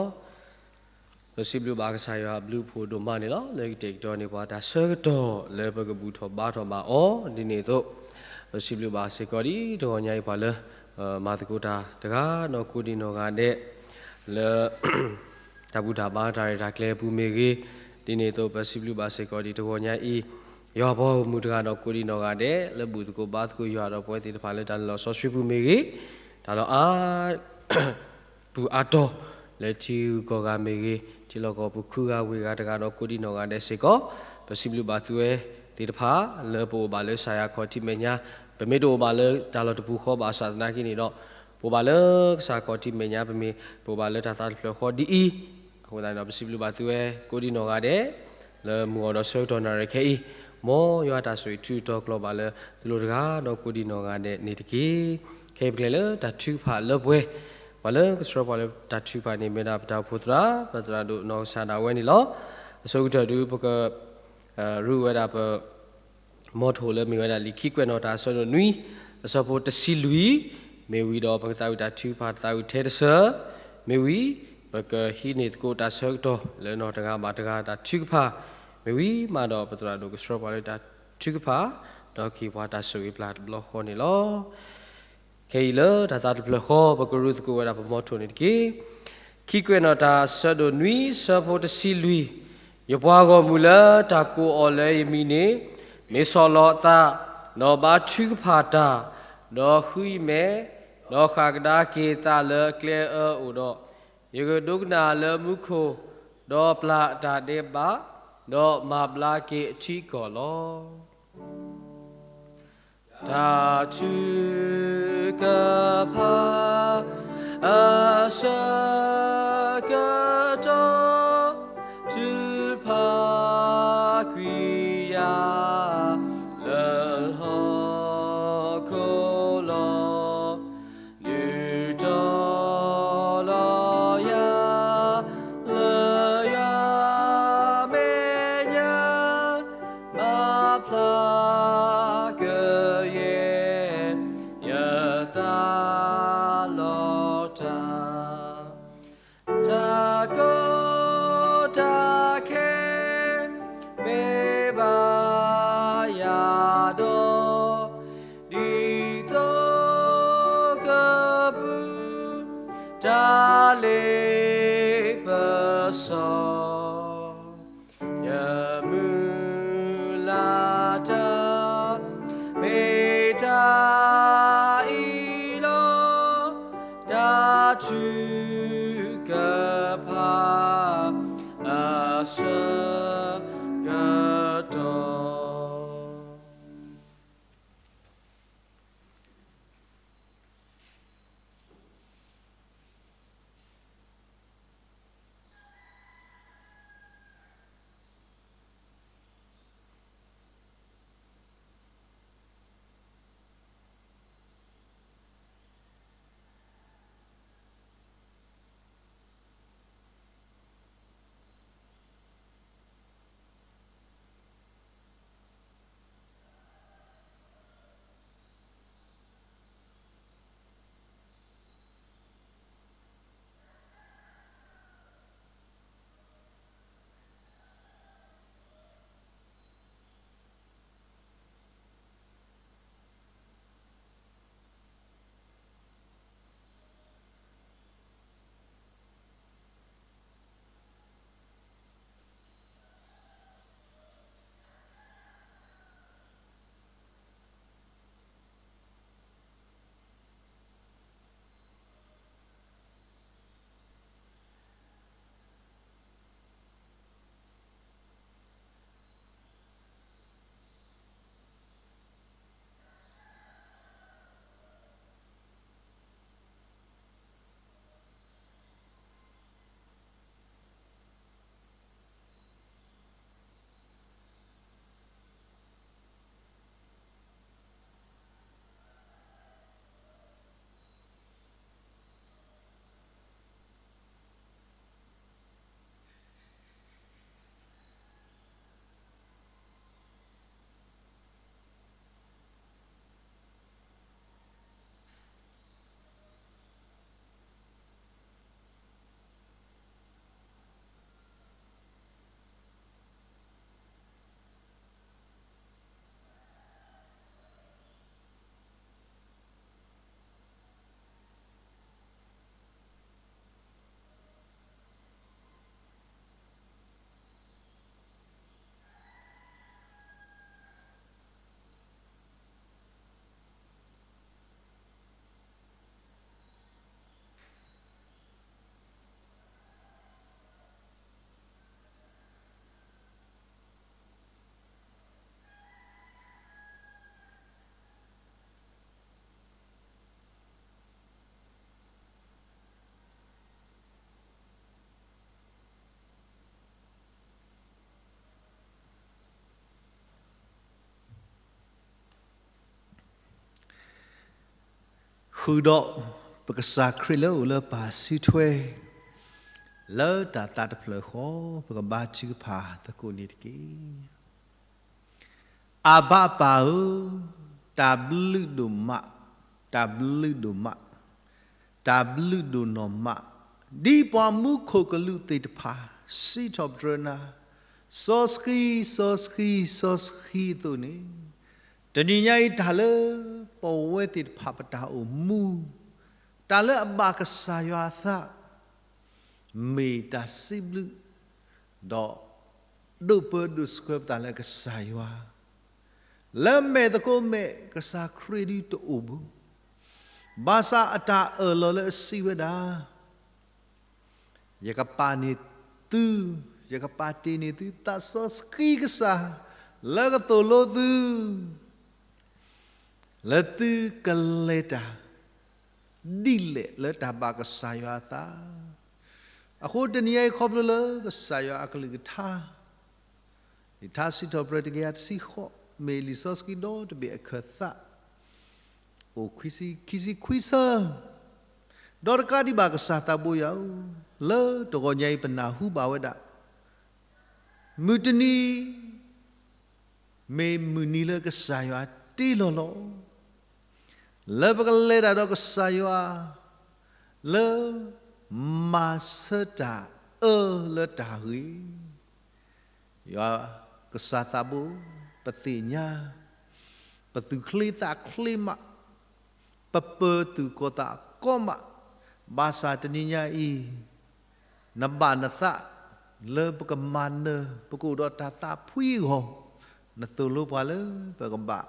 ပစံးဘျုးဘၣ်ကစၢ်ယွၤအဘျုးအဖှိၣ်ဒိၣ်မးန့ၣ်လီၤ. လၢကတဲာ်ကတီၤန့ၢ်ပှၤတၢ်ဆၢကတီၢ်လၢပကဘူၣ်ထီၣ်ဘါထီၣ်ဘၣ်အီၤဒ်န့ၣ်အသိး, ပစံးဘျုးဘၣ်စ့ၢ်ကီးဒ်တဂီၤညါအံၤပှၤလၢ မၤသကိးတၢ်တဂၤဒီးကိးဒံနီၢ်ဂၤဒဲး လၢ တၢ်ဘူၣ်တၢ်ဘါတၢ်ရဲၣ်တၢ်ကျဲၤအပူၤမ့ၢ်ဂ့ၤ, ဒ်န့ၣ်အသိးပစံးဘျုးဘၣ်စ့ၢ်ကီးဒ်တဂီၤညါအံၤ, ယွၤအပှၤဂီၢ်မုၢ်တဂၤဒီးကိးဒံနီၢ်ဂၤဒဲး လၢဘူၣ်သကိးဘါသကိးယွၤဒီးပဝဲသ့ၣ်တဖၣ်လၢတၢ်လၢလီၤစီဆှံပူၤမ့ၢ်ဂ့ၤ, တၢ်လီၤအါ ပူၤအါတီၤ လၢထံဂုၤကီၢ်ဂၤမ့ၢ်ဂ့ၤ, ထံလီၢ်ကီၢ်ပူၤခုဂၤဝ့ၢ်ဂၤတဂၤဒီးကိးဒံနီၢ်ဂၤဒဲးစ့ၢ်ကီး, ပစံးဘျုးဘၣ်သုဝဲသ့ၣ်တဖၣ် လၢပအိၣ်ဘၣ်လၢကစၢ်ယွၤခီၣ်ထံးမဲာ်ညါ, ပမ့ၢ်တအိၣ်ဘၣ်လၢတၢ်လီၢ်တပူၤဃီဘၣ်ဆၣ်သနာ်က့န့ၣ်ဒီး, ပအိၣ်ဘၣ်လၢကစၢ်ခီၣ်ထံးမဲာ်ညါ ပမ့ၢ်ပအိၣ်ဘၣ်လၢတၢ်သးတဖျၢၣ်ဃီဒ်အံၤ, အဃိသတးဒီးပစံးဘျုးဘၣ်သုဝဲကိးဒံနီၢ်ဂၤဒဲး လၢမုၢ်ဂီၤဒီးဆၢကတီၢ်နၣ်ရံၣ်ခဲအံၤ, မ်ယွၤတၢ်ဆိၣ်ဂ့ၤထုးထီၣ်ကျိၤဘၣ်လၢသုလိၤတဂၤဒီးကိးဒံနီၢ်ဂၤဒဲးန့ၣ်တက့ၢ်. ခဲအံၤပကလဲၤလၢတၢ်ထုကဖၣ်လၢပှဲၤ, ပှၤလၢကဆှၢပှၤလၢတၢ်ထုကဖၣ်န့ၣ်မ့ၢ်ဒၣ်ပတၢ်အိၣ်ဖှိၣ်သရၣ်, ပသရၣ်ဒိၣ်နီၢ်ကစၢ်ဒၣ်ဝဲန့ၣ်လီၤ. အဆိကတၢၢ်ဒုးပက ရူၢ်ဝဲဒၣ်ပ မီထိၣ်လၢမ့ၢ်ဝဲဒၣ်လံာ်ခံကွဲးနီၣ်တၢ်အဆၢဒိၣ်နွံ, အဆၢဖိတဆံလွံၢ်, မ့ၢ်ဝံၤဒီးပကသးဝံၣ်တၢ်ထုကဖၣ်တသးဝံၣ်ထဲတဆၢ, မ့ၢ်ဝံၤ ပကဟံးန့ၢ်သကိးတၢ်ဆၢကတီၢ်လၢနီၢ်တဂၤဘၣ်တဂၤတၢ်ထုကဖၣ်, မ့ၢ်ဝံၤမးဒီးပသရၣ်ဒိၣ်ကဆှၢပှၤလၢတၢ်ထုကဖၣ်, ဒီးကဟ့ၣ်ပှၤတၢ်ဆိၣ်ဂ့ၤပျၢ်တဘျီဃီန့ၣ်လီၤ. ခဲအံၤလၢတၢ်သးတဖျၢၣ်ဃီ ပကရူၢ်သကိးဝဲဒၣ်ပမီထိၣ်န့ၣ်တက့ၢ်. ခံကွဲးနီၣ်တၢ်အဆၢဒိၣ်နွံ ဆၢဖိတဆံလွံၢ်, ယပှၤဂီၢ်မုၢ်လၢတၢ်ကိးအီၤလၢယမံၤန့ၣ်, မ့ၢ်ဆီၣ်လီၤအသး, ဒီးဘါထုကဖၣ်တၢ်, ဒီးဃုယမဲာ်, ဒီးဃၣ်ကဒါက့ၤအသးလၢအကျဲအၢအိၣ်ဒီး, ယကဒိကနၣ်လၢမူခိၣ်, ဒီးပျၢ်အတၢ်ဒဲးဘး, ဒီးမၤဘျါက့ၤအထံအကီၢ်လီၤ. တၢ်ထုကဖၣ် အဆၢကတီၢ် ထုးဖးကွံာ်ယၤ လၢဟီၣ်ခိၣ်လီၤ. ဒုးတီၤလီၤယၤ လၢယွၤမဲာ်ညါ မၤဖျါကယဲၢ် ယသးလီၤတၢ် တၢ်ကီတၢ်ခဲ မ့ၢ်ဘၣ်ယၤဒီး ဒ်သိးကပူၤ တၢ်လ့ပစီ ယမုၢ်လၢ်တၢ် မ့ၢ်တၢ်အံၤလီၤ. တၢ်ထုကဖၣ် အဆၢကတီၢ် ဃုာ်ဒီးပကစၢ်ခရံာ်လၢအအိၣ်လၢပၢ်စုထွဲ လၢတၢ်သးတဖျၢၣ်ဃီ ပကဘါထုကဖၣ်သကိးန့ၣ်တက့ၢ်. အဘၣ်ပၢ်ဧၢ, တၢ်ဘျုးဒိၣ်မး, တၢ်ဘျုးဒိၣ်မး, တၢ်ဘျုးဒိၣ်နီၢ်မး, ဒ်ပှၤမူခိၣ်ကလူးသ့ၣ်တဖၣ် စံးထီၣ်ပတြၢၤနၤ စီဆှံ စီဆှံ စီဆှံအသိးန့ၣ်, တနံၤညါအံၤတၢ်လၢ ပဝဲသ့ၣ်တဖၣ်ပတၢ်အိၣ်မူ, တၢ်လၢအဘၣ်ကစၢ်ယွၤအသး မ့ၢ်တၢ်စံးဘျုး, ဒီးဒိးပၢဒိးဆှၢပသးလၢကစၢ်ယွၤ, လၢမဲာ်သကိးမဲာ် ကစၢ်ခရံာ်ဒုးတအိၣ်ဘၣ်. ဘၣ်ဆၣ်အတၢ်အၢၣ်လီၤလၢအစံးဝဲဒၣ်, ယကပာ်န့ၢ်သု, ယကပာ်တ့ၢ်န့ၢ်သု သးစီဆှံကစၢ် လၢကသိၣ်လိသု လၢသုကလဲၤတၢ် ဒ်လဲၣ်လၢတၢ်ဘၣ်ကစၢ်ယွၤအသး. အဃိတနံၤညါအံၤခီဖျိလၢကစၢ်ယွၤအကလုၢ်ကထါ, လံာ်ထါစံးထီၣ်ပတြၢၤတကယၤတဆံဃိး မ့ၢ်လံာ်စီဆှံဒီတဘ့ၣ်အခၢၣ်သး အိၣ်ခွံဆံ, ခံဆံခွံဆၢ, ဒီးတကးဒံးဘၣ်ကစၢ်သးဘိယွၤဧၢ, လၢတဂီၤညါအံၤပနၢ်ဟူဘၣ်ဝဲဒၣ် မုၢ်တနံၤ မ့ၢ်မုၢ်နံၤလၢကစၢ်ယွၤတ့လီၤလီၤ. လၢပကလဲၤတၢ်ဒီးကစၢ်ယွၤ လၢမၤဆၢတၢ်အၢလၢတၢ်ဂ့ၤ, ယွၤကစၢ်သးဘိ ပသ့ၣ်ညါ, ပသူၣ်ချ့သးချ့မး, ပပၢၤသူၣ်ကိၢ်သးကိၢ်မး, ဘၣ်ဆၣ်တနံၤညါအံၤ နဘၣ်နသးလၢပကမၤနၢၤ ပကအိၣ်ဒီးတၢ်သးဖှံအဂီၢ်, နသိၣ်လိပှၤလၢပကဘၣ်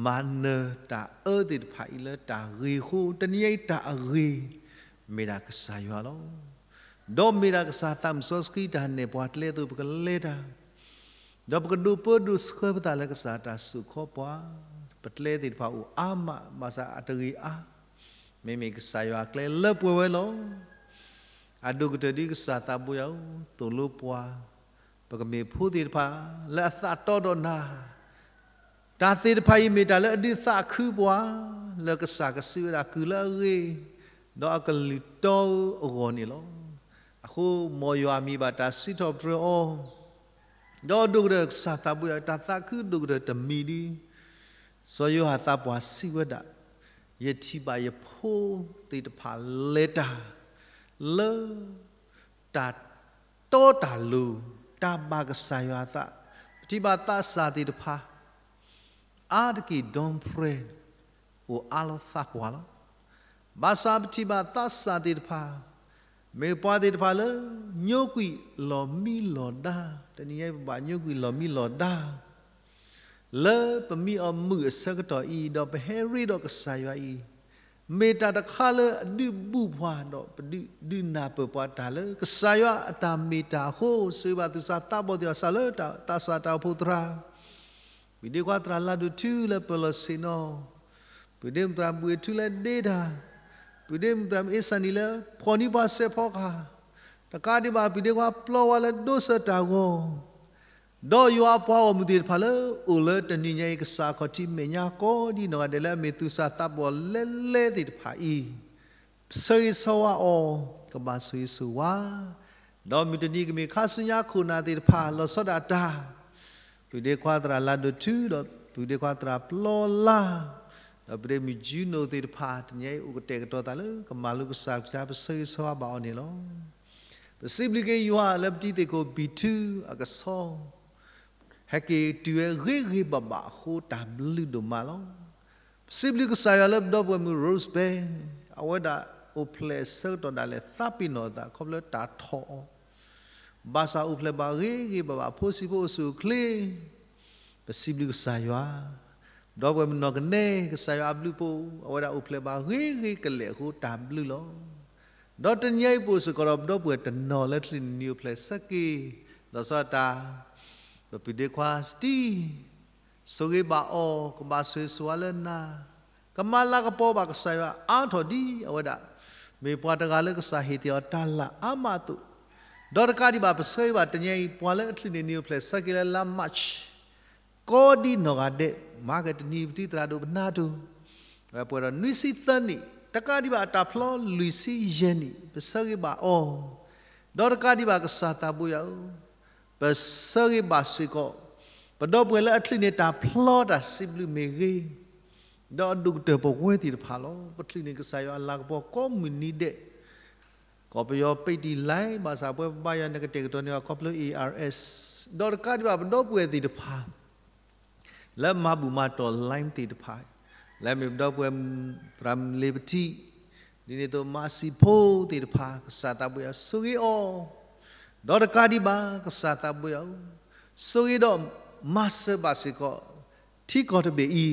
မၤနၢၤတၢ်အၢသ့ၣ်တဖၣ်အံၤ လၢတၢ်ဂ့ၤအဃိ, တနံၤညါအံၤတၢ်အဂ့ၤ မ့ၢ်ဒၣ်ကစၢ်ယွၤလီၤ. ဒီးမ့ၢ်ဒၣ်ကစၢ်သးမုၢ်စီဆှံတၢ်နဲၣ်ပှၤကျဲအသိးပကလဲၤတၢ်, ဒီးပကဒိးပၢဒိးဆှၢပသးလၢကစၢ်တၢ်စိာ်ခီပှၤ, ပကျဲသ့ၣ်တဖၣ်အိၣ်အါမး, ဘၣ်ဆၣ်အတဂ့ၤအါ, မ့မ့ၢ်ကစၢ်ယွၤအကျဲလၢပှဲၤဝဲလီၤ. အဒိၣ်ကတၢၢ်ဒ်ကစၢ်သးဘိယွၤဧၢ, သိၣ်လိပှၤ, ပကမ့ၢ်ဖိသ့ၣ်တဖၣ် လၢအသးတီဒီးနၤ, တၢ်သ့ၣ်တဖၣ်အံၤမ့ၢ်တၢ်လၢအဒုးသးခုပှၤ, လၢကစၢ်ကစံးဝဲဒၣ်ကုၢ်လၢအဂ့ၤ, ဒီးအကလုၢ်တီအဂီၢ်န့ၣ်လီၤ. အဃိမ်ယွၤမံၤဘၣ်တၢ်စံးထီၣ်ပတြၢၤအီၤ, ဒီးအဒိၣ်ကတၢၢ်ကစၢ်သးဘိယွၤ တၢ်သးခုဒိၣ်ကတၢၢ်တမံၤဒ် စီၤယိၤဟၣ်သးပှၢ်စံးဝဲဒၣ်, ယထံၣ်ဘၣ်ယဖိသ့ၣ်တဖၣ်လဲၤတၢ် လၢ တၢ်တီတၢ်လိၤ, တၢ်ဘၣ်ကစၢ်ယွၤအသး, ပထံၣ်ဘၣ်သးစၢ်သ့ၣ်တဖၣ် အါတက့ၢ်ဒီပြဲၤ အိၣ်အါလီၤသးပှၢ်လီၤ. ဘၣ်ဆၣ်ပထံၣ်ဘၣ်သးစၢ်သ့ၣ်တဖၣ် မ့ၢ်ပှၤသ့ၣ်တဖၣ်လၢ ညိကွံာ်လီၢ်မံလီၢ်ဒါ, တနံၤညါအံၤပဘၣ်ညိကွံာ်လီၢ်မံလီၢ်ဒါ လၢပမံအီၤမုာ်အဆၢကတီၢ်အံၤ ဒီးပဟဲရ့ဒီးကစၢ်ယွၤအံၤ, မ့ၢ်တၢ်တခါလၢအဒုးဘူးပှၤ ဒီးပဒုး ဒုးနၢ်ပၢၢ်ပှၤတၢ်လၢကစၢ်ယွၤအတၢ်မ့ၢ်တၢ်အဃိ, ဆိၣ်ဂ့ၤဘၣ်သူၣ်စၢ်သးဘီၣ်သ့ၣ်တဖၣ် စးလၢတၢ်သးစၢ်တၢ်အိၣ်ဖှိၣ်သရၣ်, ပုၢ်ဒ့ခွါသရၣ်လါဒိၣ်ထူလၢပၢၤလီၢ်ဆ့ၣ်နီၤ, ပုၢ်ဒ့မုၣ်သရၣ်ဘှံးထူလၢဒ့တၢ်, ပုၢ်ဒ့မုၣ်သရၣ်မ့ၢ်အ့ၣ်စၣ်နံၣ်လၢ ဖှီၣ်နံၤပှၤစဲးဖီကဟၣ်, တကးဒံးဘၣ် ပုၢ်ဒ့ခွါပျီဝါလၢဒိးစၢၤတၢ်ဂီၤ ဒီးယွၤအပှၤဂီၢ်မုၢ်သ့ၣ်တဖၣ်လၢ အိၣ်လၢတနံၤညါအံၤ ကစၢ်အခီၣ်ထံးမဲာ်ညါကိးဒ်နီၢ်ဂၤဒဲးလၢအမ့ၢ်သူၣ်စၢ်သးဘီၣ်လဲလဲသ့ၣ်တဖၣ်အံၤ, ဆၢဂ့ၤဆၢဝါအီၤ, ကဘၣ်ဆိၣ်ဂ့ၤဆိၣ်ဝါ, ဒီးမုၢ်တနံၤကမ့ၢ်ခါဆူညါခိၣ်နၢ်သ့ၣ်တဖၣ် လီၤဆီဒၣ်တၢ်, ပုၢ်ဒ့ခွါသရၣ်လါဒိၣ်ထူ ဒီးပုၢ်ဒ့ခွါသရၣ်ပျီလါ, ဒီးပုၢ်ဒ့မုၣ်ကၠူနိၣ်သ့ၣ်တဖၣ် တနံၤညါအံၤအိၣ်ကတဲာ်ကတီၤသးလၢ ကမၤလိကစၢ်အကလုၢ်ကထါ ပဆၢဂ့ၤဆၢဝါဘၣ်အီၤန့ၣ်လီၤ. ပစံးဘျုးက့ၤယွၤလၢပတံၤသကိးဘံၣ်ထူအကဆီ ဟဲက့ၤတုၤဝဲဂ့ၤဂ့ၤဘၣ်ဘၣ်အဃိ တၢ်ဘျုးဒိၣ်မးလီၤ. ပစံးဘျုးကစၢ်ယွၤလၢပဒီပုၢ်ဝဲၢ်မုၣ် Rose Bell အဝဲဒၣ်အိၣ်ဖျဲၣ်အဆၢကတီၢ်ဒၣ်လဲာ် သးပ့ၤနီၣ်အသးခီဖျိတၢ်ထီၣ်အီၤ, ဘၣ်ဆၣ်အိၣ်ဖျဲၣ်ဘၣ်ဂ့ၤဂ့ၤဘၣ်ဘၣ် ဖိဆံးဖိအိၣ်ဆူၣ်အိၣ်ချ့ ပစံးဘျုးကစၢ်ယွၤ, ဒီပုၢ်ဝဲၢ်မုၣ်နီၢ်ကနဲ ကစၢ်ယွၤအဘျုးအဖှိၣ် အဝဲဒၣ်အိၣ်ဖျဲၣ်ဘၣ်ဂ့ၤဂ့ၤကလဲာ်အဃိ တၢ်ဘျုးလီၤ. ဒီးတနံၤညါအံၤ ပအိၣ်စ့ၢ်ကီးဒီးပဒီပုၢ်ဝဲၢ်တနီၤလၢချံးနံၣ်နံၤအိၣ်ဖျဲၣ်ဆၢက့ၤ, လီၤဆီဒၣ်တၢ် ပပုၢ်ဒ့ခွါ Steve, ဆိၣ်ဂ့ၤဘၣ်အီၤ, ကဘၣ်ဆိၣ်ဂ့ၤဆိၣ်ဝါလၢနၤ, ကမၤလၤကပီၤဘၣ်ကစၢ်ယွၤအါထီၣ်ဒ်အဝဲဒၣ် မ့ၢ်ပှၤတဂၤလၢကစၢ်ဟ့ၣ်တ့ၢ်အီၤတၢ်လၢအါမးအသိး, ဒီးတကးဒံးဘၣ် ပဆၢဂ့ၤဘၣ်တနံၤညါအံၤ ပှၤလၢအချံးနံၣ်နံၤအိၣ်ဖျဲၣ်ဆၢက့ၤလၢလါ March ကိးဒ်နီၢ်ဂၤဒဲး, မၤကတနံၤပတံၤသရၣ်ဒိၣ်ပနၢ်ဒိၣ်, ပှဲၤဒီးနွံဆံသၢနံၣ်, တကးဒံးဘၣ်အတၢ်ဖျီလွံၢ်ဆံယဲၢ်နံၣ် ပဆၢဂ့ၤဘၣ်အီၤ, ဒီးတကးဒံးဘၣ်ကစၢ်သးဘိယွၤဧၢ, ပဆၢဂ့ၤဘၣ်စ့ၢ်ကီး ပဒီပုၢ်ဝဲၢ်လၢအချုးန့ၢ်တၢ်ဖျီတၢ်စံးဘျုးမ့ၢ်ဂ့ၤ, ဒီးအဒိၣ်ကတၢၢ်ပဝဲသ့ၣ်တဖၣ်လီၤ. ပချုးန့ၢ်ကစၢ်ယွၤအလၤကပီၤကိးမုၢ်နံၤဒဲး, ကီၢ်ပယီၤပ့းတံၢ် line ဘၣ်ဆၣ်ပဝဲပဘါယွၤန့ၣ် ကတဲာ်ကတီၤန့ၢ်အီၤခီဖျိ A R S, ဒီးတကးဒံးဘၣ်ပဒီပုၢ်ဝဲၢ်သ့ၣ်တဖၣ် လၢမၤဘူၣ်မၤတီၢ် line သ့ၣ်တဖၣ်, လၢမ့ၢ်ပဒီပုၢ်ဝဲၢ် သရၣ်မုၣ်လ့ၤပထံ, ဒ်န့ၣ်အသိးမၤစံၣ်ဖိသ့ၣ်တဖၣ် ကစၢ်သးဘိယွၤဆိၣ်ဂ့ၤအီၤ, ဒီးတကးဒံးဘၣ် ကစၢ်သးဘိယွၤဧၢ, ဆိၣ်ဂ့ၤဒီးမၤစၢၤဘၣ်စ့ၢ်ကီး ထံကီၢ်တဘ့ၣ်အံ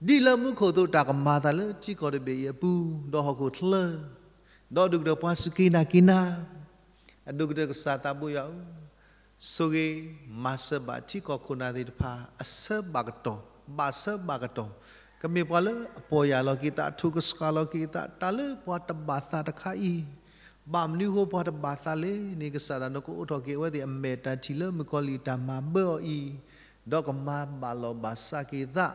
ၤ, ဒ်လၢမူခိၣ်အသိးတၢ်ကမၤအသးလၢထံကီၢ်တဘ့ၣ်အံၤအပူၤ, ဒီးဟီၣ်ခိၣ်ချၢ, ဒီးဒိၣ်ကတၢၢ်ပှၤစူၢ်က့ၤနာ်က့ၤနၤ, အဒိၣ်ကတၢၢ်ကစၢ်သးဘိယွၤဧၢ, ဆိၣ်ဂ့ၤမၤစၢၤဘၣ်ထံကီၢ်ခိၣ်နၢ်သ့ၣ်တဖၣ် အဆၢဘၣ်ကတီၢ်, ဘၣ်ဆၢဘၣ်ကတီၢ်, ကမ့ၢ်ပှၤလၢအပီၢ်ယၢ်လီၤက့ၤသး, အထိၣ်ကဆှီလီၤက့ၤသး, တၢ်လၢပှၤတဘၣ်သးတခါအံၤ, ဘၣ်မနုၤအဃိပှၤတဘၣ်သးလဲၣ်န့ၣ် ကစၢ်သး နကအိးထီၣ်က့ၤအဝဲသ့ၣ်အမဲာ်တၢ်ထံၣ်လၢမုၣ်ကီၤလံၢ်တၢ်မၤဘၢအီၤအံၤ, ဒီးကမၤဘၣ်လီၤဘၣ်စးက့ၤသး,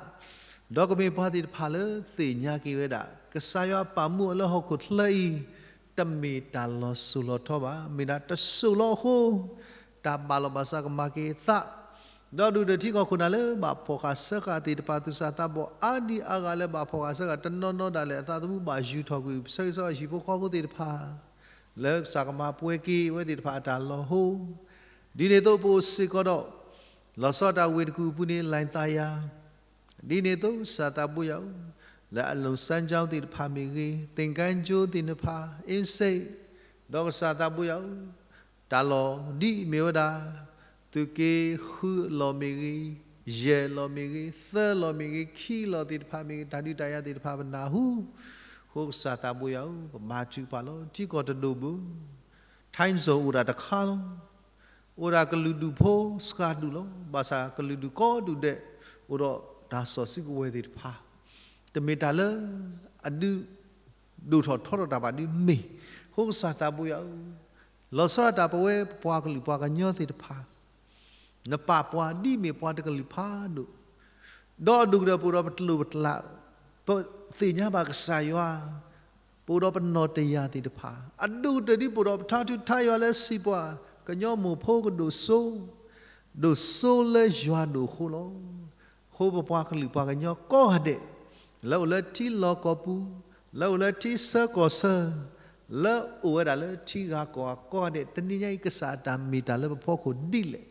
ဒီးကမ့ၢ်ပှၤသ့ၣ်တဖၣ်လၢသ့ၣ်ညါက့ၤဝဲဒၣ် ကစၢ်ယွၤပာ်မူအီၤလၢဟီၣ်ခိၣ်ချၢအံၤ တမ့ၢ်တၢ်လီၤစိၤလီၤထီဘၣ်, မ့ၢ်ဒၣ်တစိၤလီၤအဃိ, တၢ်ဘၣ်လီၤဘၣ်စးကမၤက့ၤသး, ဒီးဒိၣ်ကတၢၢ်ထံကီၢ်ခိၣ်နၢ်လၢဘၣ်ဖှီၣ်ဃာ်ဆၢဃာ်သ့ၣ်တဖၣ် သူၣ်စၢ်သးဘီၣ်အါဒံအါဂၤလၢဘၣ်ဖှီၣ်ဃာ်ဆၢဃာ် တနီၤနီၤဒၣ်လဲာ်အသးသမူဘၣ်ယူၤထီၣ်ကွံာ် ပဆၢဂ့ၤဆၢဝါဟံၣ်ဖိဃီဖိသ့ၣ်တဖၣ် လၢကစၢ်ကမၤပှဲၤက့ၤအဝဲသ့ၣ်တဖၣ်အတၢ်လီၤဟိ, ဒ်န့ၣ်အသိးပအိၣ်စ့ၢ်ကီးဒီး လီၤဆီဒၣ်တၢ်ဝ့ၢ်တကူၣ်အပူၤန့ၣ် လဲၤသးယၤ ဒ်န့ၣ်အသိးကစၢ်သးဘိယွၤဧၢ, လၢအလိၤစၢကၠိသ့ၣ်တဖၣ်မ့ၢ်ဂ့ၤ, သ့ၣ်ကၣ်ကၠိသ့ၣ်တဖၣ် အ့စ့ၣ်, ဒီးကစၢ်သးဘိယွၤဧၢ, တၢ်လီၢ်ဒ်အမ့ၢ်ဝဲဒၣ် သုးက့ဃုအလီၢ်မ့ၢ်ဂ့ၤ, ယဲၢ်အလီၢ်မ့ၢ်ဂ့ၤ, သၢအလီၢ်မ့ၢ်ဂ့ၤ, ခံလီၢ်သ့ၣ်တဖၣ်မ့ၢ်ဂ့ၤ, တၢ်ဒုးတၢ်ယၤသ့ၣ်တဖၣ်ပနၢ်ဟူ, အဃိကစၢ်သးဘိယွၤဧၢ, ပဘါထုကဖၣ်လီၤ. ထံကီၢ်တဒိၣ်ဘၣ်, time zone အိၣ်ဒၣ်တခါလီၤ. အိၣ်ဒၣ်ကလုာ်ဒူၣ်ဖိစှၤဒူၣ်လီၤ. ဘၣ်ဆၣ်ကလုာ်ဒူၣ်ကိးဒူၣ်ဒဲး အိၣ်ဒီးတၢ်စီၣ်စုကဝဲၤသ့ၣ်တဖၣ်, တမ့ၢ်တၢ်လၢအဒုးဒိၣ်ထီၣ်ထီထီၣ်တၢ်ဘၣ်ဒုးမ့ၢ်, အဃိကစၢ်သးဘိယွၤဧၢ, လီၤဆီဒၣ်တၢ်ပဝဲပပှၤကလုာ်ပှၤကညီသ့ၣ်တဖၣ် နပာ်ပှၤဒ်အမ့ၢ်ပှၤတကလုာ်ဖးဒိၣ်, ဒီးအဒိၣ်ကတၢၢ်ပအိၣ်ဒီးပကျိာ်ပကျး, ပသ့ၣ်ညါဘၣ်ကစၢ်ယွၤ, ပအိၣ်ဒီးပနီၢ်တယၢ်သ့ၣ်တဖၣ်, အဒိၣ်ကတၢၢ်ဒ်ပအိၣ်ဒီးပထါထုကဖၣ်ယွၤလၢစံးပှၤ, ကညီမိၢ်ဖိကဒိၣ်စိ, ဒိၣ်စိလၢယွၤဒိၣ်အဃိလီၤ. အဃိပပှၤကလုာ်ပှၤကညီကိးဂၤဒဲး, လၢအိၣ်လၢထံလီၢ်ကီၢ်ပူၤ, လၢအိၣ်လၢထံဆၢကီၢ်ဆၢ, လၢအိၣ်ဝဲဒၣ်လၢထံဂၤကီၢ်ဂၤကိးဂၤဒဲး, တနံၤညါအံၤကစၢ်အတၢ်မ့ၢ်တၢ်လၢပဖီခိၣ်ဒ်လဲၣ်,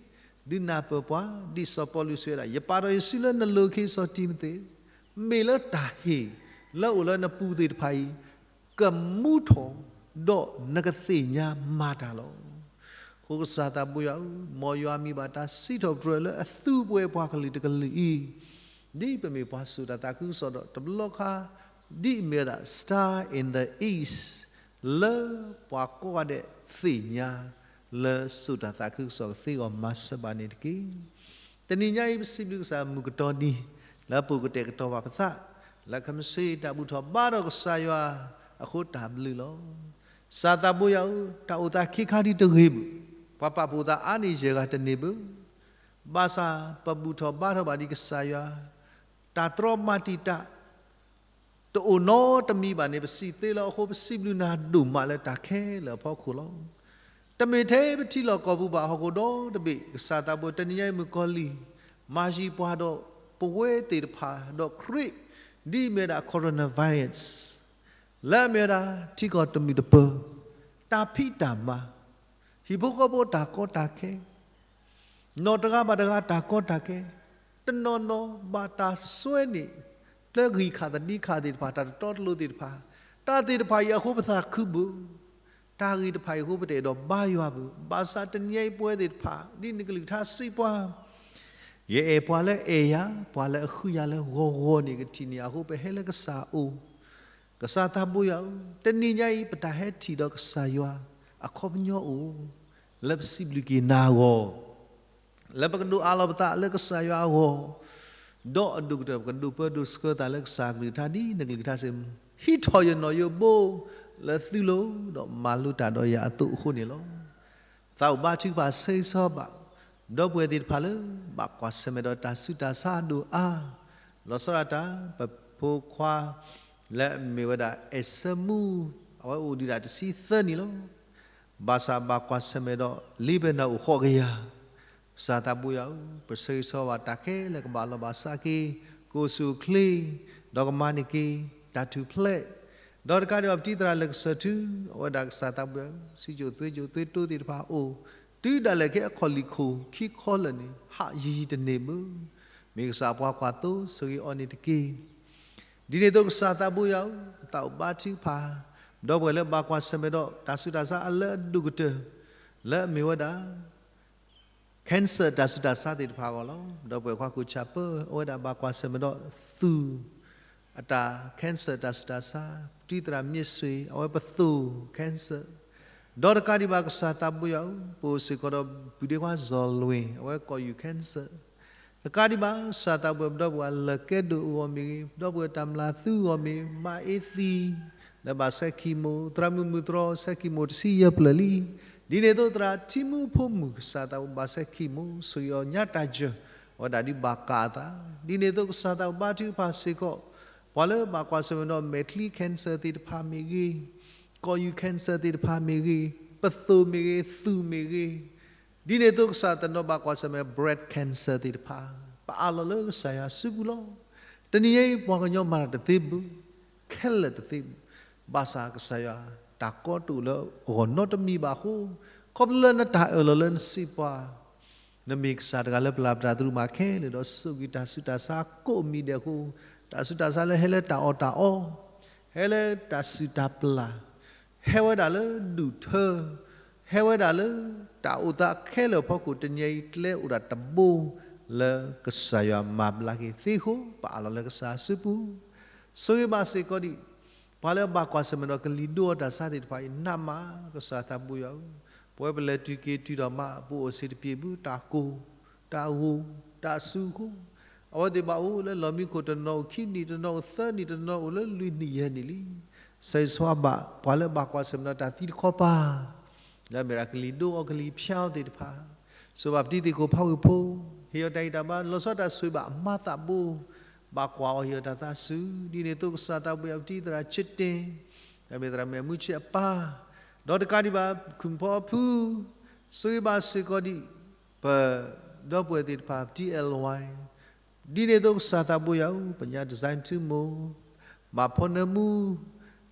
ဒုးနၢ်ပၢၢ်ပှၤ, ဒ်စီၤပီလူးစံးဝဲဒၣ်, ယပာ်ဒီးယစုလၢနလိၤ ခံစီၤတံၤမသ့း, မ့ၢ်လၢတၢ်ဟ့ၣ်လၢအိၣ်လၢနပူၤသ့ၣ်တဖၣ်အံၤ ကမူထီၣ်, ဒီးနကသ့ၣ်ညါမၤတၢ်လီၤ. အဃိကစၢ်သးဘိယွၤဧၢ, မ်ယွၤမံၤဘၣ်တၢ်စံးထီၣ်ပတြၢၤလၢအသူပဝဲပှၤကလုာ်တကလုာ်အံၤ, ဒ်ပမ့ၢ်ပှၤစိာ်တၢ်သးခုကစီၣ်ဒီးတဘျီခါ, ဒ်အမ့ၢ်ဝဲဒၣ် star in the east, လၢပှၤကိးဂၤဒဲးသ့ၣ်ညါ, လၢစိာ်တၢ်သးခုကစီၣ်ကသ့အဂီၢ် မၤစၢၤဘၣ်န့ၣ်တက့ၢ်. တနံၤညါအံၤ ပစံးဘျုးကစၢ်မုၢ်ကတီၤနံၤ, လၢပအိၣ်ကတဲာ်ကတီၤဘၣ်ပသး, လၢခဲမုၢ်ဆ့ၣ်တၢ်ဘူၣ်ထီၣ်ဘါထီၣ်ကစၢ်ယွၤအဃိတၢ်ဘျုးလီၤ. ကစၢ်သးဘိယွၤဧၢ, တၢ်အိၣ်သးခံခါဒ်တဂ့ၤဘၣ်, ပှၤပာ်ဖှိၣ်သးအါန့ၢ်ယဲၢ်ဂၤတန့ၢ်ဘၣ်, ဘၣ်ဆၣ်ပဘူၣ်ထီၣ်ဘါထီၣ်ဘၣ်ဒ်ကစၢ်ယွၤ, တၢ်တြီမၤတံာ်တာ် တအိၣ်နီတမံၤဘၣ်န့ၣ် ပစံးသ့လီၤ. အဃိပစံးဘျုးနၤဒိၣ်မး လၢတၢ်ခဲလၢာ်အဖီခိၣ်လီၤ. တမ့ၢ်ထဲပထံလီၢ်ကီၢ်ပူၤဘၣ်, ဟီၣ်ခိၣ်ဒီတဘ့ၣ်, ကစၢ်သးဘိယွၤဧၢ, တနံၤညါအံၤမုၣ်ကီၤလံၢ် မၤယံၤပှၤဒီးပဝဲသ့ၣ်တဖၣ်ဒီးခရံာ်, ဒ်အမ့ၢ်ဝဲဒၣ် coronavirus, လၢအမ့ၢ်ဝဲဒၣ်ထံကီၢ်တမုာ်တပၢၤ, တၢ်ဖံးတၢ်မၤ, ဟံၣ်ဖိဃီဖိတၢ်ကီတၢ်ခဲ, နီၢ်တဂၤဘၣ်တဂၤတၢ်ကီတၢ်ခဲ, တနီၤနီၤဘၣ်တၢ်စွဲန့ၣ်, ကျဲဂံၢ်ခးသဒံခးသ့ၣ်တဖၣ်, တၢ်တတီတလိၤသ့ၣ်တဖၣ်, တၢ်သ့ၣ်တဖၣ်အံၤအဃိပသးခုဘၣ်, တၢ်ဂ့ၢ်တဖၣ်အံၤအဃိပတအဲၣ်ဒိးဘါယွၤဘၣ်. ဘၣ်ဆၣ်တနံၤညါအံၤပဝဲသ့ၣ်တဖၣ်, ဒ်နကလုၢ်ကထါစံးပှၤ, ယအဲၣ်ပှၤလၢအဲၣ်ယၤ, ပှၤလၢအဃုယၤလၢဂီၤဂီၤန့ၣ်ကထံၣ်န့ၢ်, အဃိပဟဲလၢကစၢ်အအိၣ် ကစၢ်သးဘိယွၤဧၢ, တနံၤညါအံၤ ပတၢ်ဟဲထံၣ်ဒီးကစၢ်ယွၤအခီပညီအိၣ်, လၢပစံးဘျုးက့ၤနၤအဂီၢ်, လၢပကဒိးအးလီၤပသးလၢကစၢ်ယွၤအဂီၢ်, ဒီးအဒိၣ်ကတၢၢ်ပကဒိးပၢဒိးဆှၢသးလၢကစၢ်အကလုၢ်ကထါ ဒ်နကလုၢ်ကထါစံး, ဟံးထီၣ်ယနီၣ်ယိးဘိလၢသုလိၤ, ဒီးမၤလိတၢ်ဒီးယၤအသိးအဃိန့ၣ်လီၤ. သးအိၣ်ဘါထုကဖၣ်ဆၢဂ့ၤဆၢဝါဘၣ် ဒီပုၢ်ဝဲၢ်သ့ၣ်တဖၣ်လၢ ဘၣ်ကွၢ်ဆၢၣ်မဲာ်ဒီးတၢ်ဆူးတၢ်ဆါအဒိၣ်အါ, လီၤဆီဒၣ်တၢ် ပ ဖိခွါ လၢအမ့ၢ်ဝဲဒၣ် အဲၣ်စၢမူ, အဝဲအိၣ်ဒံးဒၣ်တဆံသၢနံၣ်လီၤ. ဘၣ်ဆၣ်ဘၣ်ကွၢ်ဆၢၣ်မဲာ်ဒီး လ့ပနီၣ်အိၣ်ဃိးကယၤ, ကစၢ်သးဘိယွၤဧၢ, ပဆၢဂ့ၤဆၢဝါဘၣ်တၢ်ခဲလၢာ်ကဘၣ်လီၤဘၣ်စးက့ၤ, ကအိၣ်ဆူၣ်အိၣ်ချ့, ဒီးကမၤန့ၢ်က့ၤ တၢ်ထူၣ်ဖျဲး, ဒီးတကးဒံးဘၣ်ပတံၤသရၣ်လၢကစၢၢ်ထူ, အဝဲဒၣ်ကစၢ်သးဘိယွၤဧၢ, စံးစိၣ်သွေးစိၣ်သွေးတိသ့ၣ်တဖၣ်အိၣ်, တုၤဒၣ်လဲာ်က့ၤအခီၣ်လံၢ်ခိၣ်ခံခီလၢာ်န့ၣ် ဟးယံၤယံၤတန့ၢ်ဘၣ်, မ့ၢ်ကစၢ်ပှၤကွၢ်သိ ဆိၣ်ဂ့ၤအီၤန့ၣ်တက့ၢ်. ဒ်န့ၣ်အသိးကစၢ်သးဘိယွၤဧၢ, ပသးအိၣ်ဘါထုကဖၣ်, ဒီပုၢ်ဝဲၢ်လၢဘၣ်ကွၢ်ဆၢၣ်မဲာ်ဒီး တၢ်ဆူးတၢ်ဆါအလၢအဒိၣ်ကတၢၢ်, လၢအမ့ၢ်ဝဲဒၣ် cancer တၢ်ဆူးတၢ်ဆါသ့ၣ်တဖၣ်အဂီၢ်လီၤ. ဒီပုၢ်ဝဲၢ်ခွါကိးဆၢပၢ အဝဲဒၣ်ဘၣ်ကွၢ်ဆၢၣ်မဲာ်ဒီးသူၣ် အတၢ် cancer တၢ်ဆူးတၢ်ဆါ, ပတံၤသရၣ်မ့ၢ်ဆွ့ၣ် အဝဲပသိၣ် cancer, ဒီးတကးဒံးဘၣ်ကစၢ်သးဘိယွၤဧၢ, ပအိၣ်စ့ၢ်ကီးဒီးပုၢ်ဒ့ခွါစီၤလွ့ၣ် အဝဲကိးယူၢ် cancer, တကးဒံးဘၣ်ကစၢ်သးဘိယွၤ ပဒီပုၢ်ဝဲၢ်လၢကဲဒိၣ်အဂီၢ်မ့ၢ်ဂ့ၤ, ပဒီပုၢ်ဝဲၢ်တၢ်မျၢ်သုအဂီၢ်မ့ၢ်ဂ့ၤ, မါအ့သံ လၢဘၣ်ဆဲး chemo, သရၣ်မုၣ်မုၢ်တြီ ဆဲး chemo တဆံယဲၢ်ဖျၢၣ်လံ. ဒ်န့ၣ်အသိးသရၣ်ထံမူဖိမုၣ် ကစၢ်သးဘိယွၤ ဘၣ်ဆဲး chemo, ဆိၣ်ဂ့ၤအီၤညါတၢ်စၢၤ, အဝဲဒၣ်ဒုးဘၣ်ကးအသး, ဒ်န့ၣ်အသိးကစၢ်သးဘိယွၤ ဘါထုကဖၣ်စ့ၢ်ကီး ပှၤလၢဘၣ်ကွၢ်ဆၢၣ်မဲာ်ဒီးမဲာ်ချံ cancer သ့ၣ်တဖၣ်မ့ၢ်ဂ့ၤ, ကိးယူၢ် cancer သ့ၣ်တဖၣ်မ့ၢ်ဂ့ၤ, ပသိၣ်မ့ၢ်ဂ့ၤ, သူၣ်မ့ၢ်ဂ့ၤ, ဒ်န့ၣ်အသိးကစၢ်သးဘိယွၤ ဘါကွၢ်ဆၢၣ်မဲာ် breast cancer သ့ၣ်တဖၣ်, ပအးလီၤလၢကစၢ်ယွၤစုပူၤလီၤ. တနံၤအံၤ ပှၤကညီမၤတၢ်တသ့ဘၣ်, ခဲလၢာ်တသ့ဘၣ်, ဘၣ်ဆၣ်ကစၢ်ယွၤ တၢ်ကီတအိၣ်လၢအဂီၢ်နီတမံၤဘၣ်အဃိ, ခီဖျိလၢနတၢ်အၢၣ်လီၤလၢနစံးပှၤ နမ့ၢ်ကစၢ်တဂၤလၢပျၢ်ပတၢ်သရူးမးခဲလၢာ်ဒီး ဆိၣ်ဂ့ၤတၢ်ဆူးတၢ်ဆါကိးမံၤဒဲးအဃိ, တၢ်ဆူးတၢ်ဆါလၢဟဲလၢတၢ်အီၣ်တၢ်အီ, ဟဲလၢတၢ်စုၣ်တၢ်ပျၢ်, ဟဲဝဲဒၣ်လၢဒူၣ်ထၢ, ဟဲဝဲဒၣ်လၢတၢ်အိၣ်သးခဲလၢာ်အဖီခိၣ် တနံၤအံၤကျဲအိၣ်ဒၣ်တဘိ လၢကစၢ်ယွၤမၤဘျါက့ၤသ့အဃိ ပအးလီၤလၢကစၢ်ယွၤစုပူၤ ဆိၣ်ဂ့ၤဘၣ်စ့ၢ်ကီးဒံး ပှၤလၢအဘၣ်ကွၢ်ဆၢၣ်မဲာ်ဒီးကလံၤဒိအီၤတၢ်ဆါသ့ၣ်တဖၣ်အံၤ နးမး ကစၢ်သးဘိယွၤဧၢ, ပဝဲပလဲၤတုၤက့ၤတုၤဒီးမး ပအိၣ်ဆံးတပျ့ၤဘၣ် တၢ်ကိၢ်, တၢ်ဂီၤ, တၢ်အစုအဃိ, အဝဲသ့ၣ်ဘၣ်အိၣ်လၢလီၢ်မံခိၣ် တနီၤအိၣ်ခံနံၣ်, တနီၤအိၣ်သၢနံၣ်, တနီၤအိၣ်လၢလွံၢ်နံၣ်ယဲၢ်နံၣ်လံ. ဆၢဂ့ၤဆၢဝါဘၣ် ပှၤလၢအဘၣ်ကွၢ်ဆၢၣ်မဲာ်ဒီးတၢ်သံတခီပၤ လၢအမ့ၢ်ဒၣ်ကလံၤဒိအီၤကလံၤဖၠါအီၤသ့ၣ်တဖၣ်, ဆိၣ်ဂ့ၤဘၣ်ပတံၤသကိးဖးဝ့ၢ်ဖိ, ဟ့ၣ်အီၤတၢ်ဂံၢ်တၢ်ဘါ လီၤဆီဒၣ်တၢ်ဆိၣ်ဂ့ၤဘၣ်အမါသးဘိ, ဘၣ်ကွၢ်အီၤဟ့ၣ်အီၤတၢ်သးစူၤ, ဒ်န့ၣ်အသိးကစၢ်သးဘိယွၤ ပတံၤသရၣ် ချစ်တင်, လၢအမ့ၢ်သရၣ်မုၣ်အမုၢ်ဆ့ၣ်အပၢ်, ဒီးတကးဒံးဘၣ် ခုၣ်ဖီအဖု, ဆိၣ်ဂ့ၤဘၣ်စ့ၢ်ကီးဒံး ပ ဒီပုၢ်ဝဲၢ်သ့ၣ်တဖၣ် ပတံၤအဲၣ်လဝါ, ဒ်န့ၣ်အသိးကစၢ်သးဘိယွၤဧၢ, ပညါ design ထူမိၢ်, ဘၣ်ဖီနၢမူ,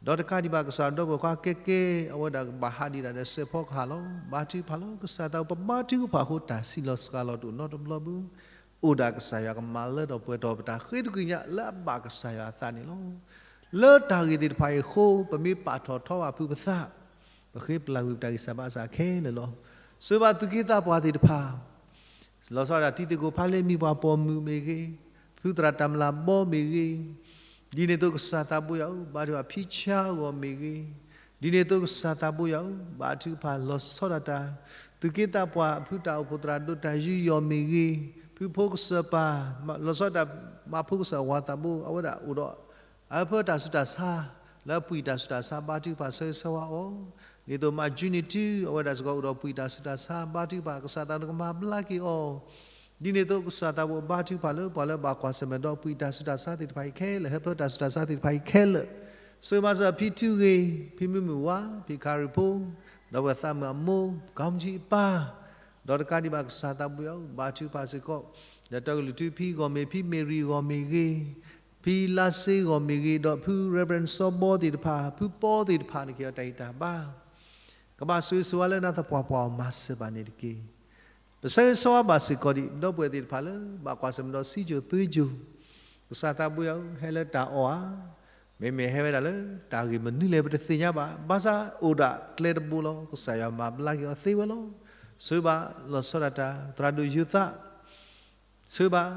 ဒီးတကးဒံးဘၣ်ကစၢ်ဒီပုၢ်ဝဲၢ်ခွါကဲကဲ, အဝဲဒၣ်ကဘၣ်ဟးဒံးဒၣ်ဒီးစဲးဖီကဟၣ်လီၤ. ဘါထုကဖၣ်လီၤ. ကစၢ်သးဘိ ပဘါထုကဖၣ်အဃိ တၢ်ဆံးလီၤစှၤလီၤတအိၣ်နီတဘျီဘၣ်. အိၣ်ဒၣ်ကစၢ်ယွၤကမၤလၢထီၣ်ပှဲၤထီၣ်ပတၢ်ဃ့သကွံာ်ညါ လၢအဘၣ်ကစၢ်ယွၤအသးန့ၣ်လီၤ. လၢတၢ်ဂ့ၢ်သ့ၣ်တဖၣ်အံၤအဃိ ပမ့ၢ်ပာ်ထီၣ်ထီဘၣ်ဖုးပသး, ပဃ့ပလၢ်ကွံာ်ပတၢ်ဂံၢ်စၢ်ဘါစၢ်ခဲလၢာ်လီၤ. ဆိၣ်ဂ့ၤဘၣ်သူၣ်က့သးပှၢ်သ့ၣ်တဖၣ် လီၤဆီဒၣ်တၢ်တံၤသကိးဖးလ့ မံၤပှၢ်ပိာ်မုၣ်မ့ၢ်ဂ့ၤ, ဖုသရၣ်တၢ်မျၢ်ဘီမ့ၢ်ဂ့ၤ, ဒ်န့ၣ်အသိးကစၢ်သးဘိယွၤဧၢ, ဘါထုကဖၣ်ဖံဆါအဂီၢ်မ့ၢ်ဂ့ၤ, ဒ်န့ၣ်အသိးကစၢ်သးဘိယွၤဧၢ, ဘါထုကဖၣ်လီၤဆီဒၣ်တၢ် သူၣ်က့သးပှၢ် ဖုတၢ်အိၣ်ဖှိၣ်သရၣ်ဒိၣ်တၢ်ယူးယီၣ်မ့ၢ်ဂ့ၤ, ဖုဖိကစၢၢ်ပၢ် လီၤဆီဒၣ်တၢ် မၤဖိကစၢၢ်ဝၤသးဘိ အဝဲဒၣ်အိၣ်ဒီး အဖၢတၢ်ဆူးတၢ်ဆါ လၢအပှံာ်တၢ်ဆူးတၢ်ဆါ ဘါထုကဖၣ်ဆၢဂ့ၤဆၢဝါအီၤ, ဒ်သိးမၤကၠူနံၤတုၤ အဝဲဒၣ်စ့ၢ်ကီးအိၣ်ဒီးပှံာ်တၢ်ဆူးတၢ်ဆါ ဘါထုကဖၣ် ကစၢ်သးနကမၤဘျါက့ၤအီၤ, ဒ်န့ၣ်အသိးကစၢ်သးဘိဘါထုကဖၣ်လၢ ပှၤလၢဘၣ်ကွၢ်ဆၢၣ်မဲာ်ဒီးပှံာ်တၢ်ဆူးတၢ်ဆါသ့ၣ်တဖၣ်အံၤခဲလၢာ် ဟၢဖၢတၢ်ဆူးတၢ်ဆါသ့ၣ်တဖၣ်အံၤခဲလၢာ်, ဆိၣ်ဂ့ၤမၤစၢၤဖံထူဂ့ၤ, ဖံမုၢ်မုၢ်ဝါ, ဖံခရံာ်ဖိ, ဒီးပသးမုၣ်အမိၢ် ကီမထံအပၢ် ဒီးတကးဒံးဘၣ်ကစၢ်သးဘိယွၤဧၢ, ဘါထုကဖၣ်စ့ၢ်ကီး ဒီးတီကလုာ်ထူဖံဂီၢ်မ့ၢ် ဖံမ့ၢ်ရံဂီၢ်မ့ၢ်ဂ့ၤ, ဖံလါစ့ဂီၢ်မ့ၢ်ဂ့ၤ, ဒီးဖု Reverend စီၤဘီသ့ၣ်တဖၣ် ဖုပီသ့ၣ်တဖၣ်န့ၣ် ကဟ့ၣ်အီၤတၢ်ဂံၢ်တၢ်ဘါ, ကဘၣ်ဆိၣ်ဂ့ၤဆိၣ်ဝါလၢနသပှၢ်ပှၢ်အီၤမၤစၢၤဘၣ်န့ၣ်တက့ၢ်. ပဆၢဂ့ၤဆၢဝါဘၣ်စ့ၢ်ကီးဒံး ဒီပုၢ်ဝဲၢ်သ့ၣ်တဖၣ်လၢ ဘၣ်ကွၢ်ဆၢၣ်မဲာ်ဒီးစံးစိၤသွေးစိၤ, ကစၢ်သးဘိယွၤဧၢ, ဟဲလၢတၢ်အီၣ်ဧါ, မ့မ့ၢ်ဟဲဝဲဒၣ်လၢတၢ်ဂ့ၢ်မနုၤလဲၣ် ပတသ့ၣ်ညါဘၣ်, ဘၣ်ဆၣ်အိၣ်ဒၣ်ကျဲတဘိလီၤ. ကစၢ်ယွၤမၤဘျါက့ၤအီၤသ့ဝဲလီၤ. ဆိၣ်ဂ့ၤဘၣ်လီၤဆီဒၣ်တၢ် သရၣ်ဒိၣ်ယိၤသး, ဆိၣ်ဂ့ၤဘၣ်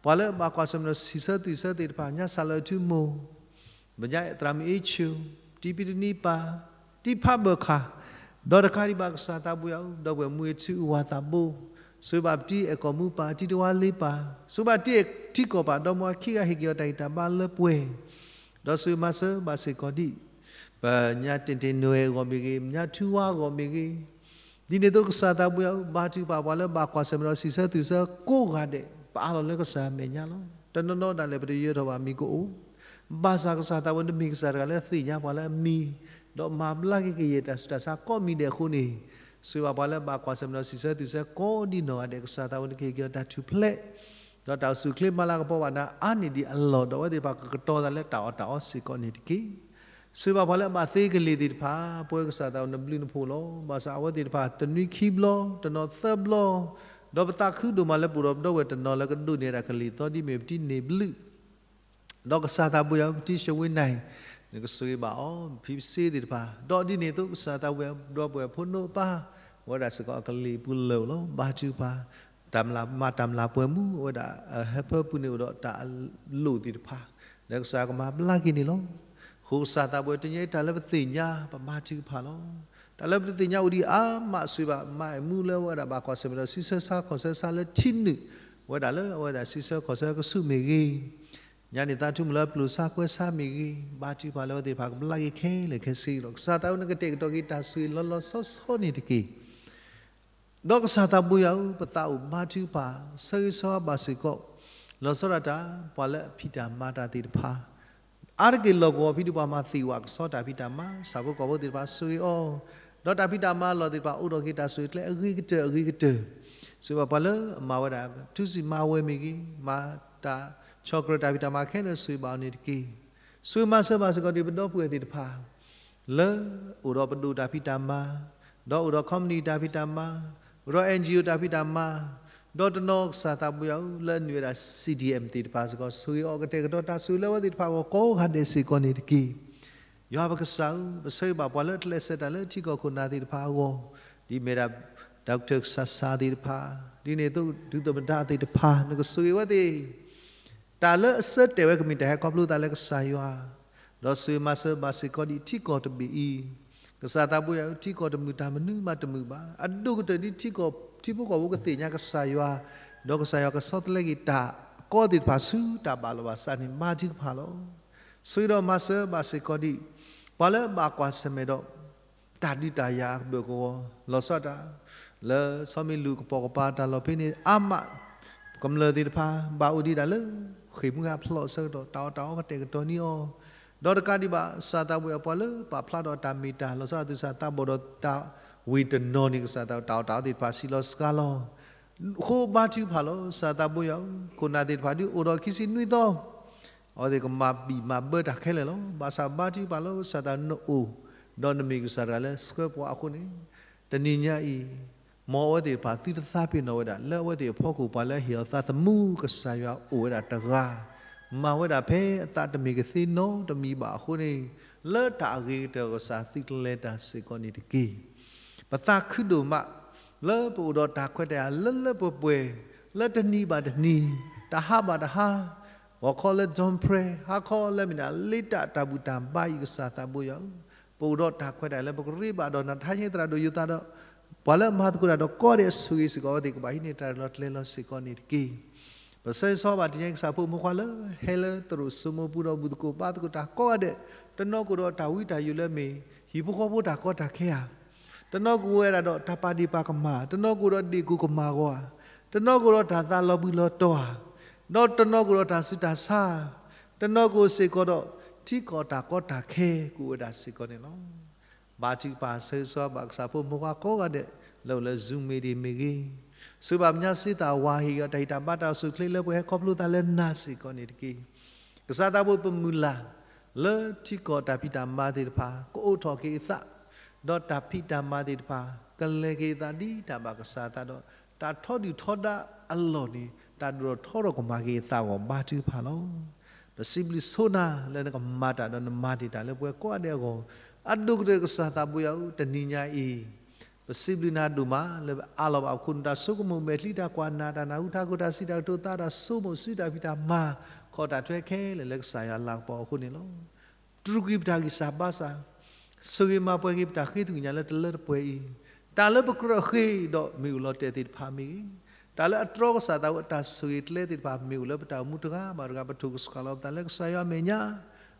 ပှၤလၢဘၣ်ကွၢ်ဆၢၣ်မဲာ်ဒီးစံးဆၢသွံၣ်ဆၢသ့ၣ်တဖၣ်, ညါစၢ်လီၤထူမိၢ်, ဘၣ်ညါသရၣ်မုၣ်အ့ဆူၣ်, တံၤပံတနံပၢ်, တံၤဖးဘၢၣ်ခၣ်, ဒီးတကးဒံးဘၣ်ကစၢ်သးဘိယွၤဧၢ, ဒီပုၢ်ဝဲၢ်မူအထူအဝၤသးဘိ, ဆိၣ်ဂ့ၤဘၣ်ပတံၤအဲၣ်ကီၢ်မူပၢ် တံၤတဝါလ့ပၢ်, ဆိၣ်ဂ့ၤဘၣ်တံၤအဲၣ်ထံကီၢ်ပၢ် ဒီမါခံဂၤဟ့ၣ်က့ၤအီၤတၢ်ဂံၢ်တၢ်ဘါလၢပှဲၤ, ဒီးဆိၣ်ဂ့ၤမၤစၢၤဘၣ်စ့ၢ်ကီးဒံး ပညါတ့ၢ်တ့ၢ်နိၣ်အဲၣ်အဂီၢ်မ့ၢ်ဂ့ၤ, မညါထူဝါအဂီၢ်မ့ၢ်ဂ့ၤ, ဒ်န့ၣ်အသိးကစၢ်သးဘိယွၤဧၢ, ဘါထုကဖၣ်ပှၤလၢဘၣ်ကွၢ်ဆၢၣ်မဲာ်ဒီးစံးဆၢသွံၣ်ဆၢကိးဂၤဒဲး, ပအးလီၤလၢကစၢ်အမဲာ်ညါလီၤ. တနီၤနီၤဒၣ်လဲာ်ပတယၢၤထီၣ်ဘၣ်မံၤကအိၣ်, ဘၣ်ဆၣ်ကစၢ်သးဝဲ နမ့ၢ်ကစၢ်တဂၤလၢသ့ၣ်ညါပှၤလၢအမံၤ, ဒီးမၤဘျါက့ၤကယဲၢ်တၢ်ဆူးတၢ်ဆါကိးမံၤဒဲးအဃိန့ၣ်, ဆိၣ်ဂ့ၤဘၣ်ပှၤလၢဘၣ်ကွၢ်ဆၢၣ်မဲာ်ဒီးစံးဆၢသုးဆၢကိးဒံနီၢ်ဂၤဒဲး, ကစၢ်သးဝဲ နကဟ့ၣ်က့ၤအီၤတၢ်ထူၣ်ဖျဲး ဒီးတၢ်အိၣ်ဆူၣ်အိၣ်ချ့မၤလၤကပီၤဘၣ်နၤအါန့ၢ်ဒံးအလီၢ်, ဒီးအဝဲသ့ၣ်တဖၣ်ကကတီၤသးလၢတၢ်အီၣ်တၢ်အီစ့ၢ်ကီးန့ၣ်တက့ၢ်. ဆိၣ်ဂ့ၤဘၣ်ပှၤလၢအဘၣ်သ့ကလံၤသ့ၣ်တဖၣ်, ပဝဲကစၢ်သးဝဲ နဘျုးနဖှိၣ်လီၤ. ဘၣ်ဆၣ်အဝဲသ့ၣ်တဖၣ် တနွံခံဘျီ, တနီၤသၢဘျီ, ဒီးပသးခုဒိၣ်မးလၢပအိၣ်ဒီးပဒီပုၢ်ဝဲၢ်တနီၤလၢကဒိးန့ၢ်ဝဲဒၣ်ကလံၤသီဒ်မ့ၢ်ပတံန့ၢ်ဘျုး ဒီးကစၢ်သးဘိယွၤဧၢ ပတံၢ်ၡဝ့နၤအံၤ, နကဆိၣ်ဂ့ၤဘၣ်အီၤ ဖံပစ့သ့ၣ်တဖၣ်, ဒီးဒ်န့ၣ်အသိး ကစၢ်သးဘိယွၤဧၢ ပဒီပုၢ်ဝဲၢ်ဖိနီၢ်ပၢ် ဝဲဒၣ်စ့ၢ်ကီးအကလံၤပူၤလၢာ်လီၤ. ဘါထုကဖၣ် တၢ်မၤတၢ်မၤပှဲၤမူ အဝဲဒၣ်အဟၢဖၢပူၤန့ၣ်အိၣ်ဒီးတၢ်အလိၣ်သ့ၣ်တဖၣ် လၢကစၢ်ကမၤဘျါက့ၤန့ၣ်လီၤ. အဃိကစၢ်သးဘိယွၤဧၢ တနံၤအံၤတၢ်လၢပသ့ၣ်ညါ ပဘါထုကဖၣ်လီၤ. တၢ်လၢပတသ့ၣ်ညါအိၣ်ဒံးအါမး ဆိၣ်ဂ့ၤဘၣ်မါအဲၣ်မူလၢအဝဲဒၣ်ဘၣ်ကွၢ်ဆၢၣ်မဲာ်ဒီးစုဆၢဆါခီၣ်ဆၢဆါလၢထံနုာ် ဝဲဒၣ်လၢအဝဲဒၣ်စုဆၢခီၣ်ဆၢကဆူးမ့ၢ်ဂ့ၤ, ညါန့ၣ်သးထူမုၢ်လၢပျိၢ်ဆါကွဲဆါမ့ၢ်ဂ့ၤ, ဘါထုကဖၣ်လၢအဝဲသ့ၣ်တဖၣ်ကဘျါက့ၤခဲလၢာ်ခဲဆ့လီၤ. ကစၢ်သးဘိယွၤဧၢ နကတဲာ်ကတီၤက့ၤတၢ်ဆိၣ်ဂ့ၤလီၤလီၤဆီဆီန့ၣ်တက့ၢ်. ဒီးကစၢ်သးဘိယွၤဧၢ ပသးအိၣ်ဘါထုကဖၣ် ဆၢဂ့ၤဆၢဝါဘၣ်စ့ၢ်ကီး လီၤဆီဒၣ်တၢ် ပှၤလၢအဖံးတၢ်မၤတၢ်သ့ၣ်တဖၣ်, အါတက့ၢ်လီၢ်ကဝီၤဖဲဒၣ်ပှၤမၤသ့ၣ်ဝဲကဆီတၢ်ဖံးတၢ်မၤ ဆၣ်ဖိကီၢ်ဖိသ့ၣ်တဖၣ်ဆိၣ်ဂ့ၤအီၤ, ဒီးတၢ်ဖံးတၢ်မၤအလီၢ်သ့ၣ်တဖၣ် အိၣ်ထီၣ်က့ၤတၢ်ဆိၣ်ဂ့ၤကျဲအဂ့ၤကတၢၢ်အဂ့ၤကတၢၢ်, ဆိၣ်ဂ့ၤဘၣ်ပှၤလၢအမၤဝဲဒၣ် ထူစံၣ်မၤဝဲမ့ၢ်ဂ့ၤ, မၤတၢ်ဆီၣ်ကြၢးတၢ်ဖံးတၢ်မၤခဲလၢာ် ဆိၣ်ဂ့ၤဘၣ်အီၤန့ၣ်တက့ၢ်. ဆိၣ်ဂ့ၤမၤစၢၤဘၣ်စ့ၢ်ကီးဒံးပဒီပုၢ်ဝဲၢ်သ့ၣ်တဖၣ် လၢအိၣ်ဒီးပဒိၣ်တၢ်ဖံးတၢ်မၤ, ဒီးအိၣ်ဒီး company တၢ်ဖံးတၢ်မၤ, အိၣ်ဒီး NGO တၢ်ဖံးတၢ်မၤ, ဒီးတနီၤကစၢ်သးဘိယွၤဧၢ လၢအနုာ်ဝဲဒၣ် CDM သ့ၣ်တဖၣ်စ့ၢ်ကီး ဆိၣ်ဂ့ၤအီၤကတဲာ်ကတီၤတၢ်ဆိၣ်ဂ့ၤလၢအဝဲသ့ၣ်တဖၣ်အဂီၢ်ကိးဂၤဒဲးစ့ၢ်ကီးန့ၣ်တက့ၢ်. ယွၤပကစၢ်ဧၢ, ပဆၢဂ့ၤဘၣ်ပှၤလၢတလဲၤဆှၢတၢ်လၢထံကီၢ်ခိၣ်နၢ်သ့ၣ်တဖၣ်အဂီၢ်, ဒ်မ့ၢ်ဒၣ် Doctor ကစၢ်စၢ်သ့ၣ်တဖၣ်, ဒ်န့ၣ်အသိး ဒူသၣ်မတၤသ့ၣ်တဖၣ် နကဆိၣ်ဂ့ၤဝဲသ့ၣ် တၢ်လၢအဆၢတဲာ်ဝဲကမ့ၢ်တၢ်ဟဲခီဖျိသးလၢကစၢ်ယွၤ, ဒီးဆိၣ်ဂ့ၤမၤစၢၤဘၣ်စ့ၢ်ကီးဒံးထံကီၢ်တဘ့ၣ်အံၤ, ကစၢ်သးဘိယွၤဧၢ ထံကီၢ်တမုာ်တၢ်မနုၤမးတမုာ်ဘၣ်, အဒိၣ်ကတၢၢ်ဒ်ထံကီၢ်ထံဖိကီၢ်ဖိကသ့ၣ်ညါကစၢ်ယွၤ, ဒီးကစၢ်ယွၤကဆီတလဲက့ၤတၢ်အကီသ့ၣ်တဖၣ်ဆူတၢ်ဘၣ်လီၤဘၣ်စးန့ၣ် ဘါထုကဖၣ်လီၤ. ဆိၣ်ဂ့ၤဒီးမၤစၢၤဘၣ်စ့ၢ်ကီးဒံး ပှၤလၢအဘၣ်ကွၢ်ဆၢၣ်မဲာ်ဒီး တၢ်ဒုးတၢ်ယၤကဘၢၣ်ကဝီၤ လီၤဆီဒၣ်တၢ် လၢဆီမ့ၢ်လူၤကပိာ်ကပၤတၢ်လီၢ်ဖဲန့ၣ် အါမး ကမျၢၢ်သ့ၣ်တဖၣ် ဘၣ်အိၣ်ဒံးဒၣ်လၢ ဃ့ၢ်မှံဟးဖျိးအဆၢကတီၢ် တၢ်အီၣ်တၢ်အီကတဲာ်ကတီၤန့ၢ်အီၤ, ဒီးတကးဒံးဘၣ် ကစၢ်သးဘိယွၤ ပှၤလၢပာ်ဖျါဒီးတၢ်မ့ၢ်တၢ် လီၤဆီဒၣ်တၢ် သုးစၢ်သးဘီၣ်ဒီးတၢ်ဝ့ၢ်တနီၤန့ၣ် ကစၢ်သးဘိယွၤ တၢ်အီၣ်တၢ်အီသ့ၣ်တဖၣ်စံးလီၤစှၤလီၤ. အဃိဘါထုကဖၣ်လီၤ ကစၢ်သးဘိယွၤဧၢ, ခိၣ်နၢ်သ့ၣ်တဖၣ်ဒုးအိၣ်ဒီးခံဆံနွံသီ အဝဲသ့ၣ်ကမၤဘံၣ်မၤဘၢတၢ်ခဲလၢာ်လီၤ. ဘၣ်ဆၣ်ဘါထုကဖၣ်လီၤ ကစၢ်သးဘိယွၤ နအိၣ် ဒီးနမ့ၢ်ကစၢ်တဂၤလၢဆှၢပှၤအဃိန့ၣ်, တနံၤညါအံၤ မ်အဝဲသ့ၣ်တဖၣ်သုတသးပ့ၤနီၣ်ဝဲဒၣ် လၢအဝဲသ့ၣ်အဖီခိၣ် ပှၤလၢအဟ့ၣ်အီၤသးသမူ ကစၢ်ယွၤအိၣ်ဝဲဒၣ်တဂၤ, မၤဝဲဒၣ်ဖဲအသးတမ့ၢ်ကသ့နီတမံၤဘၣ်အဃိန့ၣ်, လၢတၢ်အဂ့ၤကတၢၢ် ကစၢ်သုတလဲၤတၢ်စ့ၢ်ကီးန့ၣ်တက့ၢ်. ပသးခုဒိၣ်မး လၢပအိၣ်ဒီးတၢ်ခွဲးတၢ်ယာ်လၢလၢပှဲၤပှဲၤ, လၢတနံၤဘၣ်တနံၤ, တဟါဘၣ်တဟါ, ဂီၤခီလၢ dawn prayer, ဟါခီလၢမုၢ်နၤလ့တၢ်တၢ်ဘူၣ်တၢ်ဘါအံၤ ကစၢ်သးဘိယွၤဧၢ, ပအိၣ်ဒီးတၢ်ခွဲးတၢ်ယာ်လၢပကရ့ဘၣ်ဒီးနၤ တဟါညါသရၣ်ဒိၣ်ယိၤသးဒီး ပှၤလၢအမၤသကိးတၢ်ဒီးကိးဂၤဒဲးအဆိၣ်ဂ့ၤစ့ၢ်ကီး အဝဲသ့ၣ်ကဘၣ်ဟံးန့ၢ်တၢ်လီၤကျဲၤလီၤစ့ၢ်ကီးန့ၣ်တက့ၢ်. ပဆၢဂ့ၤဆၢဝါဘၣ်တနံၤညါအံၤ ကစၢ်ဖိမုၣ်ဖိခွါလၢ ဟဲလၢသရိာ်စိမိပူၤဒီးဘူၣ်သကိးဘါသကိးတၢ်ကိးဂၤဒဲး, တနီၤကအိၣ်ဒီးတၢ်ဝံတၢ်ယိးလၢအမ့ၢ် ဟံၣ်ဖိဃီဖိတၢ်ကီတၢ်ခဲဧါ, တနီၤကအိၣ်ဝဲဒၣ်ဒီးတၢ်ပာ်ဒ့ၣ်ပာ်ကမၣ်, တနီၤကအိၣ်ဒီးဒ့ၣ်ကိၢ်ကမၣ်အဂီၢ်ဧါ, တနီၤကအိၣ်ဒီးတၢ်သးလီၤဘှံးလီၤတီၤဧါ, ဒီးတနီၤကအိၣ်ဒီးတၢ်ဆူးတၢ်ဆါ, တနီၤကအိၣ်စ့ၢ်ကီးဒီး ထံကီၢ်တၢ်ကီတၢ်ခဲကအိၣ်ဝဲဒၣ်စ့ၢ်ကီးန့ၣ်လီၤ. ဘါထုကဖၣ်ဆၢဂ့ၤဆၢဝါဘၣ်ကစၢ်ဖိမုၣ်ဖိခွါကိးဂၤဒဲး လၢအိၣ်လၢ Zoom မ့ၢ်ဂ့ၤမ့ၢ်ဂ့ၤ, ဆိၣ်ဂ့ၤဘၣ်ပညါစ့သးဝါဟ့ၣ်ဂ့ၤ တၢ်ဟ့ၣ်တၢ်ဘါတၢ်အိၣ်ဆူၣ်အိၣ်ချ့လၢပှဲၤဟဲခီဖျိသးလၢနၤစ့ၢ်ကီးန့ၣ်တက့ၢ်. ကစၢ်သးဘိယွၤပမုၢ်လၢ် လၢထံကီၢ်တၢ်ဖံးတၢ်မၤသ့ၣ်တဖၣ် ကအိးထီၣ်က့ၤအသး, ဒီးတၢ်ဖံးတၢ်မၤသ့ၣ်တဖၣ် ကလဲၤက့ၤအသးဒ်တၢ်ဘၣ်ကစၢ်အသးဒီး တၢ်ထီဒုၣ်ထီဒါအလီၢ်န့ၣ် တၢ်ဒိၣ်ထီၣ်ထီထီၣ်ကမၤက့ၤအသးအဂီၢ် ဘါထုကဖၣ်လီၤ. ပစံးဘျုးဆိနၤလၢနကမၤတၢ်ဒီးနမၤတ့ၢ်တၢ်လၢပှဲၤကိးဂၤဒဲးအဂီၢ်, အဒိၣ်ကတၢၢ်ကစၢ်သးဘိယွၤဧၢ တနံၤညါအံၤ ပစံးဘျုးနၤဒိၣ်မး လၢအးလီၤဘၣ်ပခိၣ်နူာ်တၢ်ဆိကမိၣ်မဲာ်ချံတၢ်ကွၢ်နၢ်တၢ်နၢ်ဟူထးခိၣ်တၢ်စံးတၢ်ကတိၤသးတၢ်ဆိကမိၣ်စုတၢ်ဖံးတၢ်မၤ ခီၣ်တၢ်ထွဲခဲလၢာ်လၢကစၢ်ယွၤလၤကပီၤအဃိန့ၣ်လီၤ. တြူာ်ကွံာ်ပတၢ်ဂံၢ်စၢ်ဘါစၢ်, ဆိၣ်ဂ့ၤမၤပှဲၤက့ၤပတၢ်ဃ့သကွံၢ်ကညးလၢတလၢတပှဲၤအံၤ, တၢ်လၢပကြၢးဃ့ဒီးမ့ၣ်အူလီၤတဲာ်သ့ၣ်တဖၣ်မ့ၢ်ဂ့ၤ, တၢ်လၢအတြီကစၢ်သးဝဲတၢ်ဆိၣ်ဂ့ၤကျဲသ့ၣ်တဖၣ်မ့ၢ်အိၣ်လၢပတၢ်အိၣ်မူတဂၤဘၣ်တဂၤ ပထိၣ်ကဆှၣ်လီၤပသးလၢကစၢ်ယွၤအမဲာ်ညါ,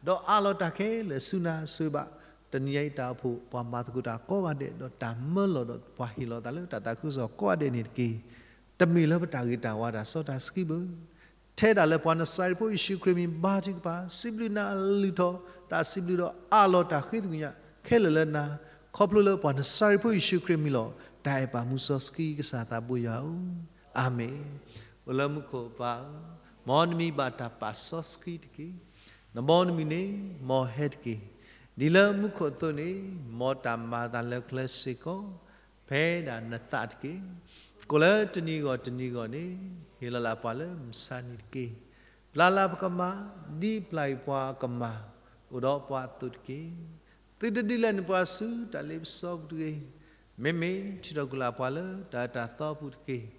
ဒီးအးလီၤတၢ်ခဲလၢာ်ဆူနၤ ဆိၣ်ဂ့ၤဘၣ် တနံၤညါအံၤတၢ်အိၣ်ဖှိၣ် ပှၤမၤသကိးတၢ်ကိးဂၤဒဲး ဒီးတၢ်မၢလီၤဒီးပှၤဟ့ၣ်လီၤသးလၢတၢ်သးခုကစီၣ်ကိးဂၤဒဲးန့ၣ်တက့ၢ်. တမ့ၢ်လၢပတၢ်ဂ့ၤတၢ်ဝါတၢ်စီတၢ်ဆှံဘၣ် ထဲဒၣ်လၢပှၤနစၤရ့းဖိယ့ၣ်ၡူးခရံာ်မံၤဘါထုကဖၣ်, စံးဘျုးနၤအလုၢ်ထီၣ်, တၢ်စံးဘျုးဒီးအးလီၤတၢ်ဃ့သကွံာ်ညါခဲလၢာ်လၢနၤ, ခီဖျိလၢပှၤနစၤရ့းဖိယ့ၣ်ၡူးခရံာ်မံၤလီၤ. တၢ်အဲၣ်ပၢ်မူစီဆှံကစၢ်သးဘိယွၤဧၢ, အၤမ့ၣ်. အိၣ်လၢမူခိၣ်ပၢ်ဧၢ, မ်နမံၤဘၣ်တၢ်ပာ်စီဆှံတက့ၢ်. နဘီနမုၢ်န့ၣ် မ်ဟဲတက့ၢ်. ဒ်လၢမူခိၣ်အသိးန့ၣ်, မ်တၢ်မၤအသးလၢကျဲစ့ၢ်ကီး ဖဲဒၣ်နသးတက့ၢ်. ကိၣ်လၢတနံၤဂီၢ်တနံၤဂီၢ်န့ၣ်, ဟ့ၣ်လီၤလၢပှၤလၢမုၢ်ဆါနံၤတက့ၢ်. ပျၢ်လၢပကမၢ်, ဒ်ပျၢ်အံၤပှၤအကမၢ်, အိၣ်ဒီးပှၤအသိးတက့ၢ်. သုတဒုးလဲၤနပှၤဆူတၢ်လ့ပစီပူၤတဂ့ၤ. မ့မ့ၢ်ထံၣ်ထီၣ်ကွံာ်လၢပှၤလၢတၢ်အၢတၢ်သီပူၤတက့ၢ်.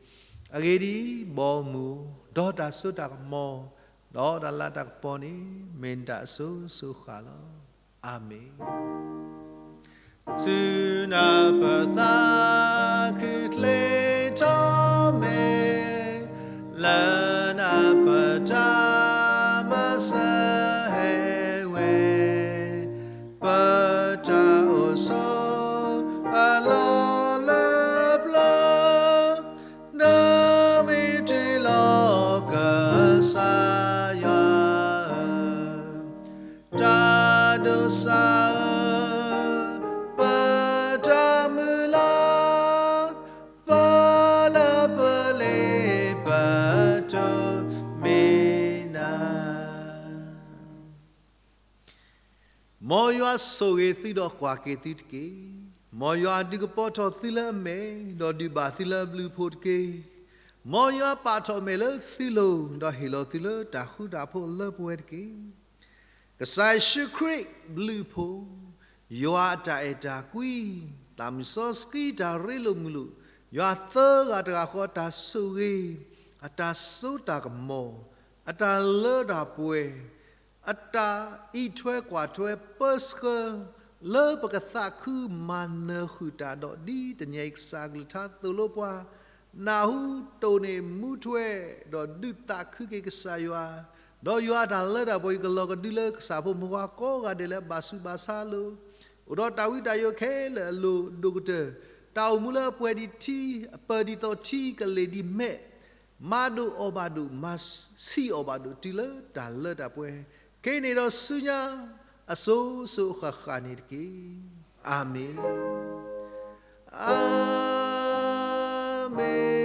အဂ့ၢ်ဒ်အံၤ, ဘီမုၢ်, ဒီးတၢ်စိတၢ်ကမီၤ, ဒီးတၢ်လၤတၢ်ကပီၤန့ၣ်, မ့ၢ်နတၢ်အစိၤစိၤဃၣ်လီၤ. အၤမ့ၣ်. ဆူနၢ်ပၢၢ်သးခုချ့ထီၣ်မဲာ်, လၢနၢ်ပၢၢ်တၢ်မၤစၢၤဟဲဝဲ, ပတၢ်အိၣ်ဆိးအလီၢ်လၢပျၢၤ, နမ့ၢ်တ့ၢ်လီၤကစၢ်ယွၤဧၢ, တၢ်ဒိးစးဧၢ, ပတၢ်မုၢ်လၢ်, ပလၢပလ့ပတိၢ်မ့ၢ်နၤ. မ်ယွၤဆိၣ်ဂ့ၤသုဒီးကွၢ်က့ၤသုတက့ၢ်. မ်ယွၤဒုးကပီၤထီၣ်သုလၢအမဲာ်, ဒီးဒုးဘၣ်သုလၢအဘျုးအဖှိၣ်တက့ၢ်. မ်ယွၤပာ်ထီၣ်အမဲာ်လၢသုလိၤ, ဒီးဟ့ၣ်လီၤသုလၢတၢ်ဃူတၢ်ဖိးလၢပဝဲတက့ၢ်. ကစၢ်ယ့ၣ်ၡူးခရံာ်အဘျုးအဖှိၣ်, ယွၤအတၢ်အဲၣ်တၢ်ကွံ, သးမုၢ်စီဆှံတၢ်ရ့လိာ်မုာ်လိာ်, ယွၤသၢဂၤတဂၤဃီအတၢ်ဆိၣ်ဂ့ၤ, အတၢ်စိတၢ်ကမီၤ, အတၢ်လၢတၢ်ပှဲၤ, အတၢ်အံးထွဲကွၢ်ထွဲပၢဆှၢ, လၢပကသးခုမၤနၢၤဃုာ်တၢ်ဒီးဒ်တနံၤအံၤကစၢ်အကလုၢ်ကထါသိၣ်လိပှၤ, နၢ်ဟူတိၢ်န့ၢ်မူထွဲ, ဒီးဒုးသးခုက့ၤကစၢ်ယွၤ, ဒီးယွၤအတၢ်လၢတၢ်ပှဲၤအံၤကလီၤကဒုလၢကစၢ်ဖိမုၢ်ဝါကိးဂၤဒဲးလၢအဘၣ်ဆူးဘၣ်ဆါအလိၤ, အိၣ်ဒီးတၢ်ဝံတၢ်ယိးခဲလၢာ်အလိၤဒိၣ်ကတၢၢ်, တၢ်အိၣ်မူလၢအပှဲၤဒံးထံ, အပၢၤဒံးသီထံကလ့ၢ်ဒံးမဲး, မၤဒိၣ်အီၣ်ဘၣ်ဒိၣ်, မၤဆံးအီၣ်ဘၣ်ဒိၣ်တုၤလၢတၢ်လၢတၢ်ပှဲၤ, က့ၤန့ၣ်ဒီးဆူညါအစိၤစိၤအဃၣ်ဃၣ်န့ၣ်တက့ၢ်. အၤမ့ၣ်, အၤမ့ၣ်.